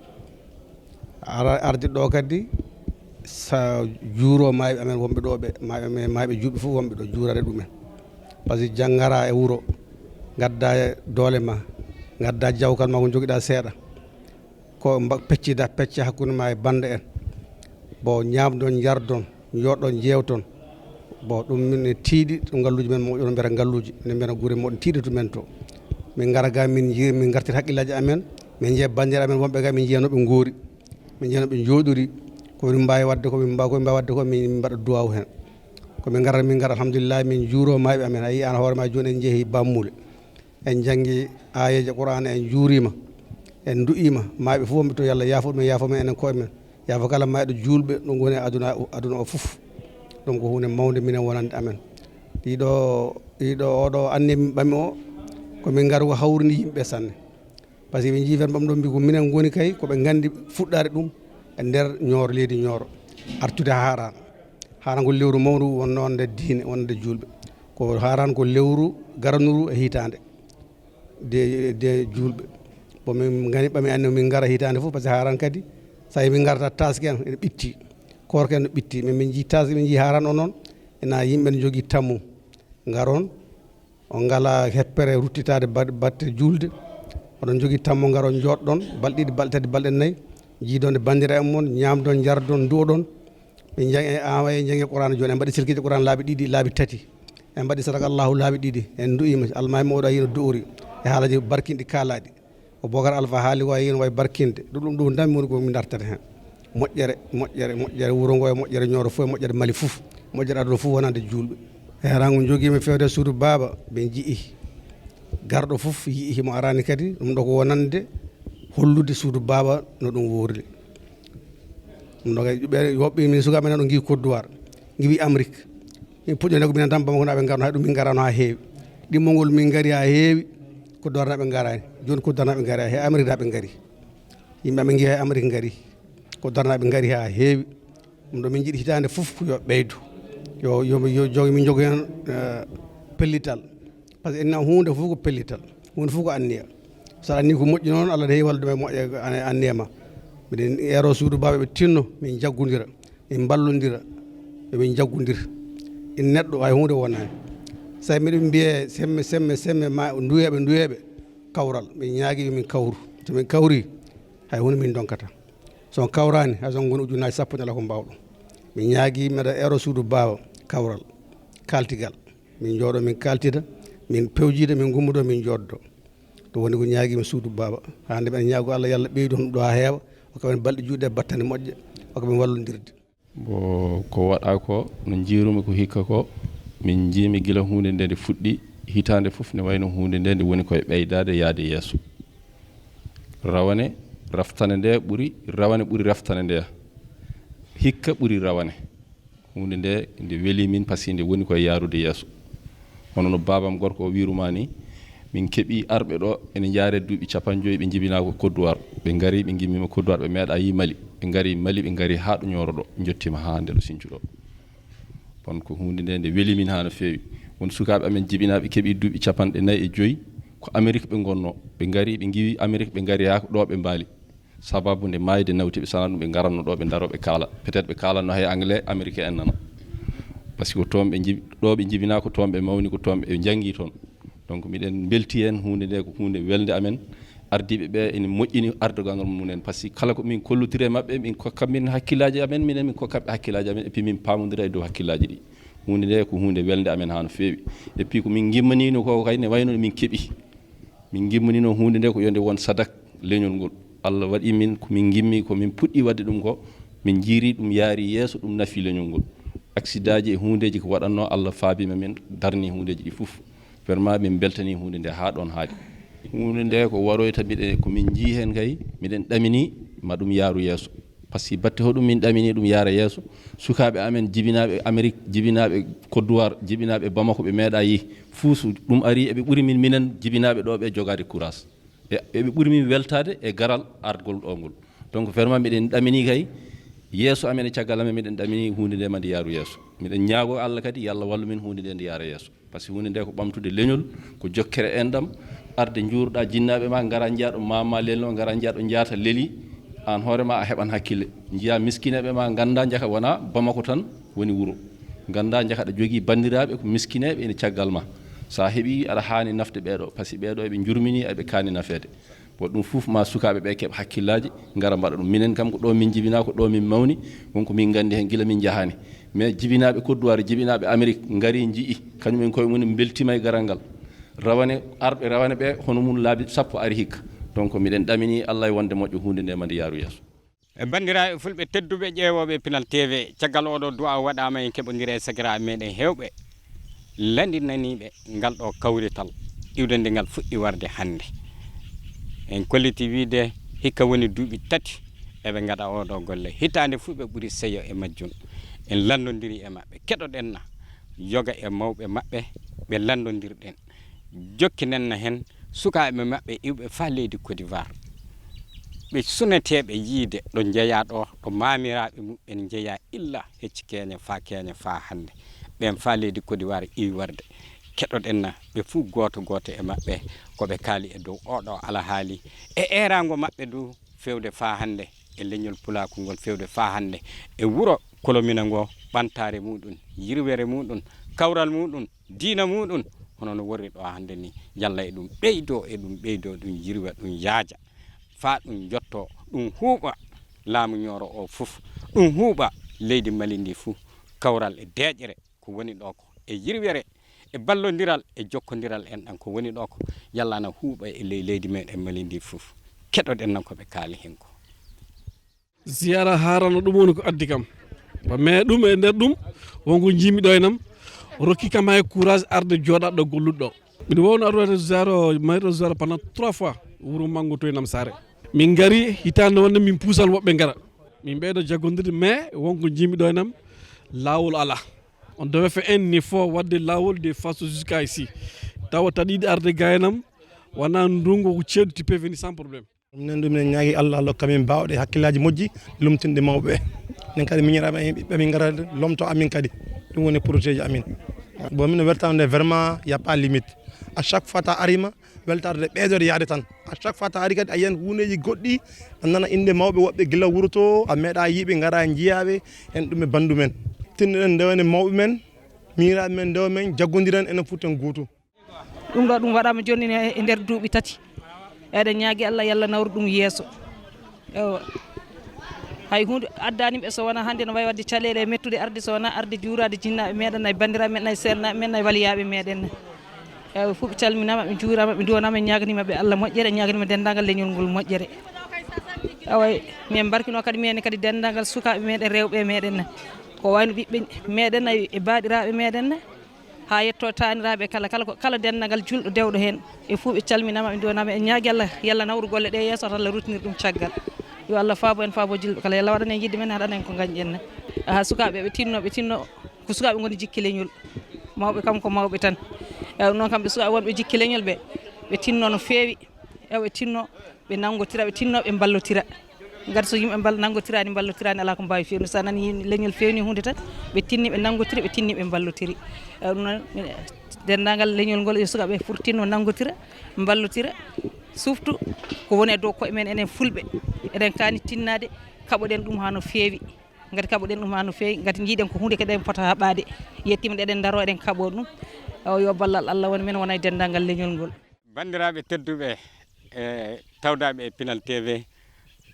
Ara arde ɗo kadi sa juuro maayɓe amen wonɓe ɗo ɓe maayɓe amen maayɓe juuɓe fof wonɓe ɗo juurade ɗumen. Par ce que janngara e wuro ngadda doole ma ngadda jawkal ma ko jogiɗa seeɗa. Ko mba-, peccida pecca hakkunde ma e bannde en. Bo ñaamdon, njardon, njooɗon, njeewton. Bo ɗum min e tiiɗi, ɗum ngalluuji men moƴƴon mbiyata ngalluuji, ne mbiyata gure moɗon tiiɗi to men to. Min ngara ga, min nji-, min ngartir hakkillaaji amen, min njiya banndiraaɓe amen wonɓe ga, min njiya no ɓe ngoori, min njiya no ɓe njooɗori. Ko min mbaawi waɗde ko, min mbaawi, ko min mbaawi waɗde ko, min, min mbaɗa duwaawu heen. Ko min ngara, min ngara, alhamdulillah, min njuuro maayɓe amen. A yii aan hoore ma jooni en njehi Bammuule. En njanngi aayeeje Qur'aana, en njuuriima, en ndu'iima. Maayɓe fof, wonɓe to, yo Allah yaafo ɗumen, yaafo men enen koye men. Yaafo kala maayɗo juulɓe, ɗum woni aduna, aduna o fof. Ɗum ko huunde mawnde minen wonande amen. Ɗiɗo, ɗiɗo, oɗo anniya min ɓami o, ko min ngari ko hawrini yimɓe sanne. Par ce que ɓe njii fen ɓam ɗo mbi ko minen ngoni kay, ko ɓe nganndi fuɗɗaade ɗum e nder Ñooro, leydi Ñooro. Artude haa Haaraan. Haaraan ko lewru mawndu wonnoo nder diine, wonnoo nder juulɓe. Ko Haaraan ko lewru garanuru e hitaande. De, de juulɓe. Bon, min ngani ɓami anne min ngara hitaande fof, par ce que Haaraan kadi, so tawi min ngarata taaske en ene ɓitti, koorka en no ɓitti, min, min njii taaske, min njii Haaraan o noon, ena yimɓe ne njogii tammu, ngaron, on ngala heppere ruttitaade ba-, batte juulde, oɗon njogii tammu ngaron jooɗɗon, balɗe ɗiɗi, balɗe tati, balɗe nayi, jiidonde banndiraaɓe mon, ñaamdon, njardon, nduwoɗon, min njang-, e, awa, en njanngi Qur'aana jooni, en mbaɗi sirkiiji Qur'aana laabi ɗiɗi, laabi tati. En mbaɗi sadaka Allahu laabi ɗiɗi. En du'ima, almaami mawɗo a yiino du'uri. E haalaji barkinɗi kaalaaɗi. O Bokar Alfa haali ko a yiino wayi barkinde. Ɗum, ɗum, ɗum tan woni ko min dartata heen. Moƴƴere, moƴƴere, moƴƴere wuro ngo e moƴƴere Ñooro fof e moƴƴere Mali fof. Moƴƴere aduna fof wonande juulɓe. Heeraango jogiima feewde suudu baaba, ɓe nji'i. Garɗo fof yi'i himo araani kadi, ɗum ɗo ko wonande hollude suudu baaba no ɗum wuurri. Ɗum ɗo kay, ɓe woɓɓe min sukaaɓe nan ɗo ngi Côte d'Ivoire, ngi wi Amérique. Min puɗɗo nde ko minen tan Bamako naaɓe ngarno, hay ɗum min ngarano haa heewi. Ɗimmol ngol min ngari haa heewi, Côte d'Ivoire naaɓe ngaraani. Jooni Côte d'Ivoire naaɓe ngari, hay Amérique naaɓe ngari. Yimɓe amen ngi hay Amérique ngari. Côte d'Ivoire naaɓe ngari haa heewi. Ɗum ɗo min njiɗi hitaande fof ko yo ɓeydo. Yo, yo, yo, yo min njogo heen, eh, pellital. Par ce que enen huunde fof ko pellital. Huunde fof ko anniya. So a anni ko moƴƴi noon, Allah ne heewi wallude ma e moƴƴe, an-, anniya ma. Miɗen eero suudu baaba ɓe tinno, min njaggondira, min mballondira, yo min njaggondir. En neɗɗo hay huunde wonaani. So miɗen mbiye semme, semme, semme ma nduyeeɓe, nduyeeɓe, kawral. Min ñaagi yo min kawru. So min kawri, hay huunde min ndonkata. So on kawraani, hay so on ngoni ujunnaaji sappo, ñala ko mbaawɗon. Min ñaagi, mbeɗa eero suudu baaba, kawral, kaltigal. Min njooɗo, min kaltida, min pewjida, min ngummodo, min njooɗdo. Ɗum woni ko ñaagi mi suudu baaba. Hannde mbeɗa ñaago Allah, yo Allah ɓeydu ɗum ɗo haa heewa. Hokka men balɗe juutɗe, battane moƴƴe. Hokka men wallondirde. Bo ko waɗa ko, no njiirumi ko hikka ko, min njiimi gila huunde nde nde fuɗɗi, hitaande fof ne wayno huunde nde nde woni koye ɓeydaade, yaade yeeso. Rawane, raftane nde ɓuri, rawane ɓuri raftane nde. Hikka ɓuri rawane. Huunde nde, nde weli min, par ce que nde woni koye yaarude yeeso. Hono no baabam gorko o wiiruma ni, min keɓi arɓe ɗo, ene njaare duuɓi capanɗe joyi, ɓe njibinaa ko Côte d'Ivoire. Ɓe ngari, ɓe ngimmiima Côte d'Ivoire, ɓe meeɗa yii Mali. Ɓe ngari Mali, ɓe ngari haa ɗo Ñooro ɗo, njottiima haa nde ɗo Sinthiou ɗo. Kono ko huunde nde, nde weli min haa no feewi. Won sukaaɓe amen jibinaaɓe keɓi duuɓi capanɗe nayi e joyi, ko Amérique ɓe ngonnoo. Ɓe ngari, ɓe ngiwi Amérique, ɓe ngari haa ko ɗo ɓe mbaali. Sababu nde maayde nawti ɓe, sana ɗum ɓe ngaranno ɗo ɓe ndaro ɓe kaala. Peut-être ɓe kaalanno hay anglais, américain en nana. Par ce que ko toon ɓe njibi-, ɗo ɓe njibinaa, ko toon ɓe mawni, ko toon ɓe njanngi toon. Donc miɗen mbelti heen, huunde nde ko huunde welde amen. Ardiiɓe ɓe ene moƴƴini ardogal mum en. Par ce que kala ko min kollotiri e maɓɓe, min kokka min hakkillaaji amen, minen min kokka ɓe hakkillaaji amen, et puis min paamondira e dow hakkillaaji ɗi. Huunde nde ko huunde welde amen haa no feewi. Et puis ko min ngimmanino ko kay ne wayno min keɓi. Min ngimmanino huunde nde ko yo nde won sadak leñol ngol. Allah waɗi min ko min ngimmi, ko min puɗɗi waɗde ɗum ko, min njiiri ɗum yaari yeeso, ɗum nafi leñol ngol. Accident ji e huundeeji ko waɗatno, Allah faabima min, darni huundeeji ɗi fof. Vraiment min mbeltani huunde nde haa ɗoon haaɗi. Huunde nde ko waroyta mbiɗe, ko min njii heen kay, miɗen ɗamini ma ɗum yaaru yeeso. Par ce que batte hoɗum min ɗamini ɗum yaara yeeso. Sukaaɓe amen jibinaaɓe Amérique, jibinaaɓe Côte d'Ivoire, jibinaaɓe Bamako, ɓe meeɗa yii. Fuu so ɗum ari, eɓe ɓuri min minen jibinaaɓe ɗo ɓe jogaade courage. E, eɓe ɓuri min weltaade e garal argol ɗo ngol. Donc vraiment miɗen ɗamini kay, yeeso amen e caggal amen, miɗen ɗamini huunde nde ma nde yaaru yeeso. Miɗen ñaago Allah kadi, yo Allah wallu min huunde nde nde yaara yeeso. Par ce que huunde nde ko ɓamtude leñol, ko jokkere enɗam, arde njuuruɗa jinnaaɓe ma, ngara njiya ɗo mama lelno, ngara njiya ɗo njaata leli, aan hoore ma a heɓan hakkille. Njiya miskineeɓe ma, ngannda njaka wona Bamako tan woni wuro. Ngannda njaka aɗa jogii banndiraaɓe ko miskineeɓe ene caggal ma. So a heɓi aɗa haani nafde ɓeeɗo, par ce que ɓeeɗo eɓe njurmini, eɓe kaani nafeede. Ko ɗum fof ma sukaaɓe ɓe keɓ hakkillaaji, ngara mbaɗa ɗum. Minen kam ko ɗo min jibinaa, ko ɗo min mawni, won ko min nganndi heen gila min njahaani. Mais jibinaaɓe Côte d'Ivoire, jibinaaɓe Amérique, ngari nji'i, kañum en koye mum mbeltiima e garal ngal. Rawane, arɓe rawane ɓe, hono mum laabi sappo ari hikka. Donc miɗen ɗamini Allah e wonde moƴƴo huunde nde ma nde yaaru yeeso. E banndiraaɓe fulɓe tedduɓe ƴeewooɓe Pinal T V, caggal oɗo du'a waɗaama en keɓondire e sakiraaɓe meɗen heewɓe lanndinaniiɓe ngal ɗo kawrital iwde nde ngal fuɗɗi warde hannde. En kolliti wiide hikka woni duuɓi tati eɓe ngaɗa oɗo golle. Hitaande fuu ɓe ɓuri seyo e majjum. En lanndondiri e maɓɓe, keɗoɗen na yoga e mawɓe maɓɓe, ɓe lanndondirɗen. Jokkinen na heen sukaaɓe maɓɓe iwɓe faa leydi Côte d'Ivoire. Ɓe suneteeɓe yiide ɗo njeyaa ɗo, ɗo maamiraaɓe muɓɓen njeyaa illa hecci keeña faa keeña faa hannde. Ɓeen faa leydi Côte d'Ivoire iwi warde. Keɗoɗen na ɓe fuu gooto gooto e maɓɓe ko ɓe kaali e dow oɗo alahaali e eeraango maɓɓe du feewde faa hannde e leñol pulaaku ngol feewde faa hannde e wuro Kolomina ngo ɓantaare muɗum, yirwere muɗum, kawral muɗum, diina muɗum, hono no worri ɗo hannde ni. Yalla e ɗum ɓeydo, e ɗum ɓeydo, ɗum yirwa, ɗum yaaja, faa ɗum jotto, ɗum huuɓa laamu Ñooro o fof, ɗum huuɓa leydi Mali ndi fof, kawral e deeƴere ko woni ɗo ko, e yirwere, e ballondiral, e jokkondiral en ɗan ko woni ɗo ko, yalla ana huuɓa e ley leydi meɗen Mali ndi fof. Keɗoɗen nan ko ɓe kaali heen ko. Ziyara harano ɗum woni ko addi kam. Ba mais ɗum e nder ɗum wonko jimi ɗo enam rokki kam hay courage arde jooɗaɗo golluɗo. Miɗo wawno arwade ziyara o mayro ziyara pendant trois fois wuro mango to enam saare. Min ngari hitande wonde min puusan woɓɓe ngara. Min ɓeydo jaggondirde mais wonko jimi ɗo enam laawol ala. On devait faire un effort wadde laawol de façon jusqu'à ici. Tawa taɗiɗi arde ga enam wona ndungu ko ceeɗu tu peux venir sans problème. Minen ɗum minen ñaagi Allah Allah hokka min baawɗe hakkillaaji moƴƴi lomtinde mawɓe ɓe. Minen kadi miñiraama heen ɓiɓɓe amin ngara lomto amin kadi. Ɗum woni projet ji amin. Bon mino weltaama nde vraiment y a pas limite. À chaque fois ta arima weltaade ɓeydoode yaade tan. À chaque fois ta ari kadi a yiyan huundeeji goɗɗi a nana innde mawɓe woɓɓe gila wuro to a meeɗa yiiɓe ngara njiyaɓe en ɗum e banndu men. Tinnoɗen ndewene mawɓe men miñiraaɓe men ndewa men jaggondiren enen fof ten gootum. Ɗum ɗo ɗum waɗaama jooni ne e nder duuɓi tati. Eɗen ñaagi Allah yalla nawru ɗum yeeso. Ewa. Hay huunde addaani ɓe so wonaa hannde no waawi waɗde caɗeele e mettude arde so wonaa arde juuraade jinnaaɓe meɗen ay banndiraaɓe men ay seernaaɓe men ay waliyaaɓe meɗen. Ewa fof ɓe calminaama ɓe juuraama ɓe nduwanaama en ñaaganiima ɓe Allah moƴƴere en ñaaganiima denndaangal leñol ngol moƴƴere. Awa min mbarkinoo kadi minen kadi denndaangal sukaaɓe meɗen rewɓe meɗen ko wayno ɓiɓɓe meɗen ay e baaɗiraaɓe meɗen. Haa yetto taaniraaɓe kala kala ko kala denndaangal julɗo dewɗo heen e fuu ɓe calminaama ɓe nduwanaama en ñaagi Allah yalla nawru golle ɗe yeeso tan Allah ruttinir ɗum caggal. Yo Allah faabo en faabo julɓe kala yalla waɗan en yidde men haɗan en ko ngañɗen ne. Aha sukaaɓe ɓe tinno ɓe tinno ko sukaaɓe ngoni jikki leñol mawɓe kam ko mawɓe tan. Ewa noon kam ɓe sukaaɓe wonɓe jikki leñol ɓe ɓe tinno no feewi. Ewa ɓe tinno ɓe nanngotira ɓe tinno ɓe mballotira. Ngati so yimɓe mbal nanngotiraani mballotiraani alaa ko mbaawi feewni so a nani leñol feewni huunde tan ɓe tinni ɓe nanngotiri ɓe tinni ɓe mballotiri. Ewa ɗum noon denndaangal leñol ngol yo sukaaɓe furtinno nanngotira mballotira. Surtout ko woni e dow koye men enen fulɓe eɗen kaani tinnaade kaɓoɗen ɗum haa no feewi. Ngati kaɓoɗen ɗum haa no feewi ngati njiiɗen ko huunde keɗen pota haɓaade. Yettiima ɗe eɗen ndaro eɗen kaɓo ɗum. Ewa yo ballal Allah won men wona e denndaangal leñol ngol. Banndiraaɓe tedduɓe e tawdaaɓe e Pinal T V,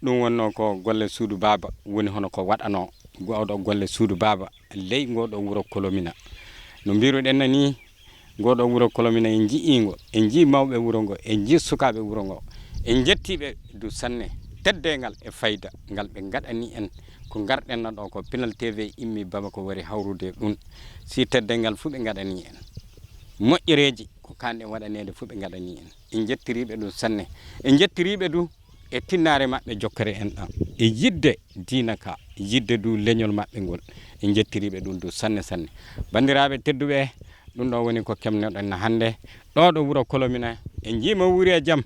ɗum wonnoo ko golle suudu baaba woni hono ko waɗanoo oɗo golle suudu baaba ley ngoo ɗoo wuro Kolomina. No mbiruɗen na nii ngoo ɗoo wuro Kolomina en njiyii ngo, en njiyii mawɓe wuro ngo, en njiyii sukaaɓe wuro ngo, en njettii ɓe du sanne teddeengal e fayda ngal ɓe ngaɗanii en ko ngarɗen na ɗoo ko Pinal T V immii Bamako wari hawrude ɗum si teddeengal fuu ɓe ngaɗanii en moƴƴereeji. Ko kaanɗen waɗaneede fof ɓe ngaɗanii en. En njettirii ɓe ɗum sanne. En njettirii ɓe du e tinnaare maɓɓe jokkere en ɗam. E yiɗde diina ka, yiɗde du leñol maɓɓe ngol. En njettirii ɓe ɗum du sanne sanne. Banndiraaɓe tedduɓe, ɗum ɗo woni ko kemnoɗen hannde. Ɗo ɗo wuro Kolomina, en njiima wuuri e jam.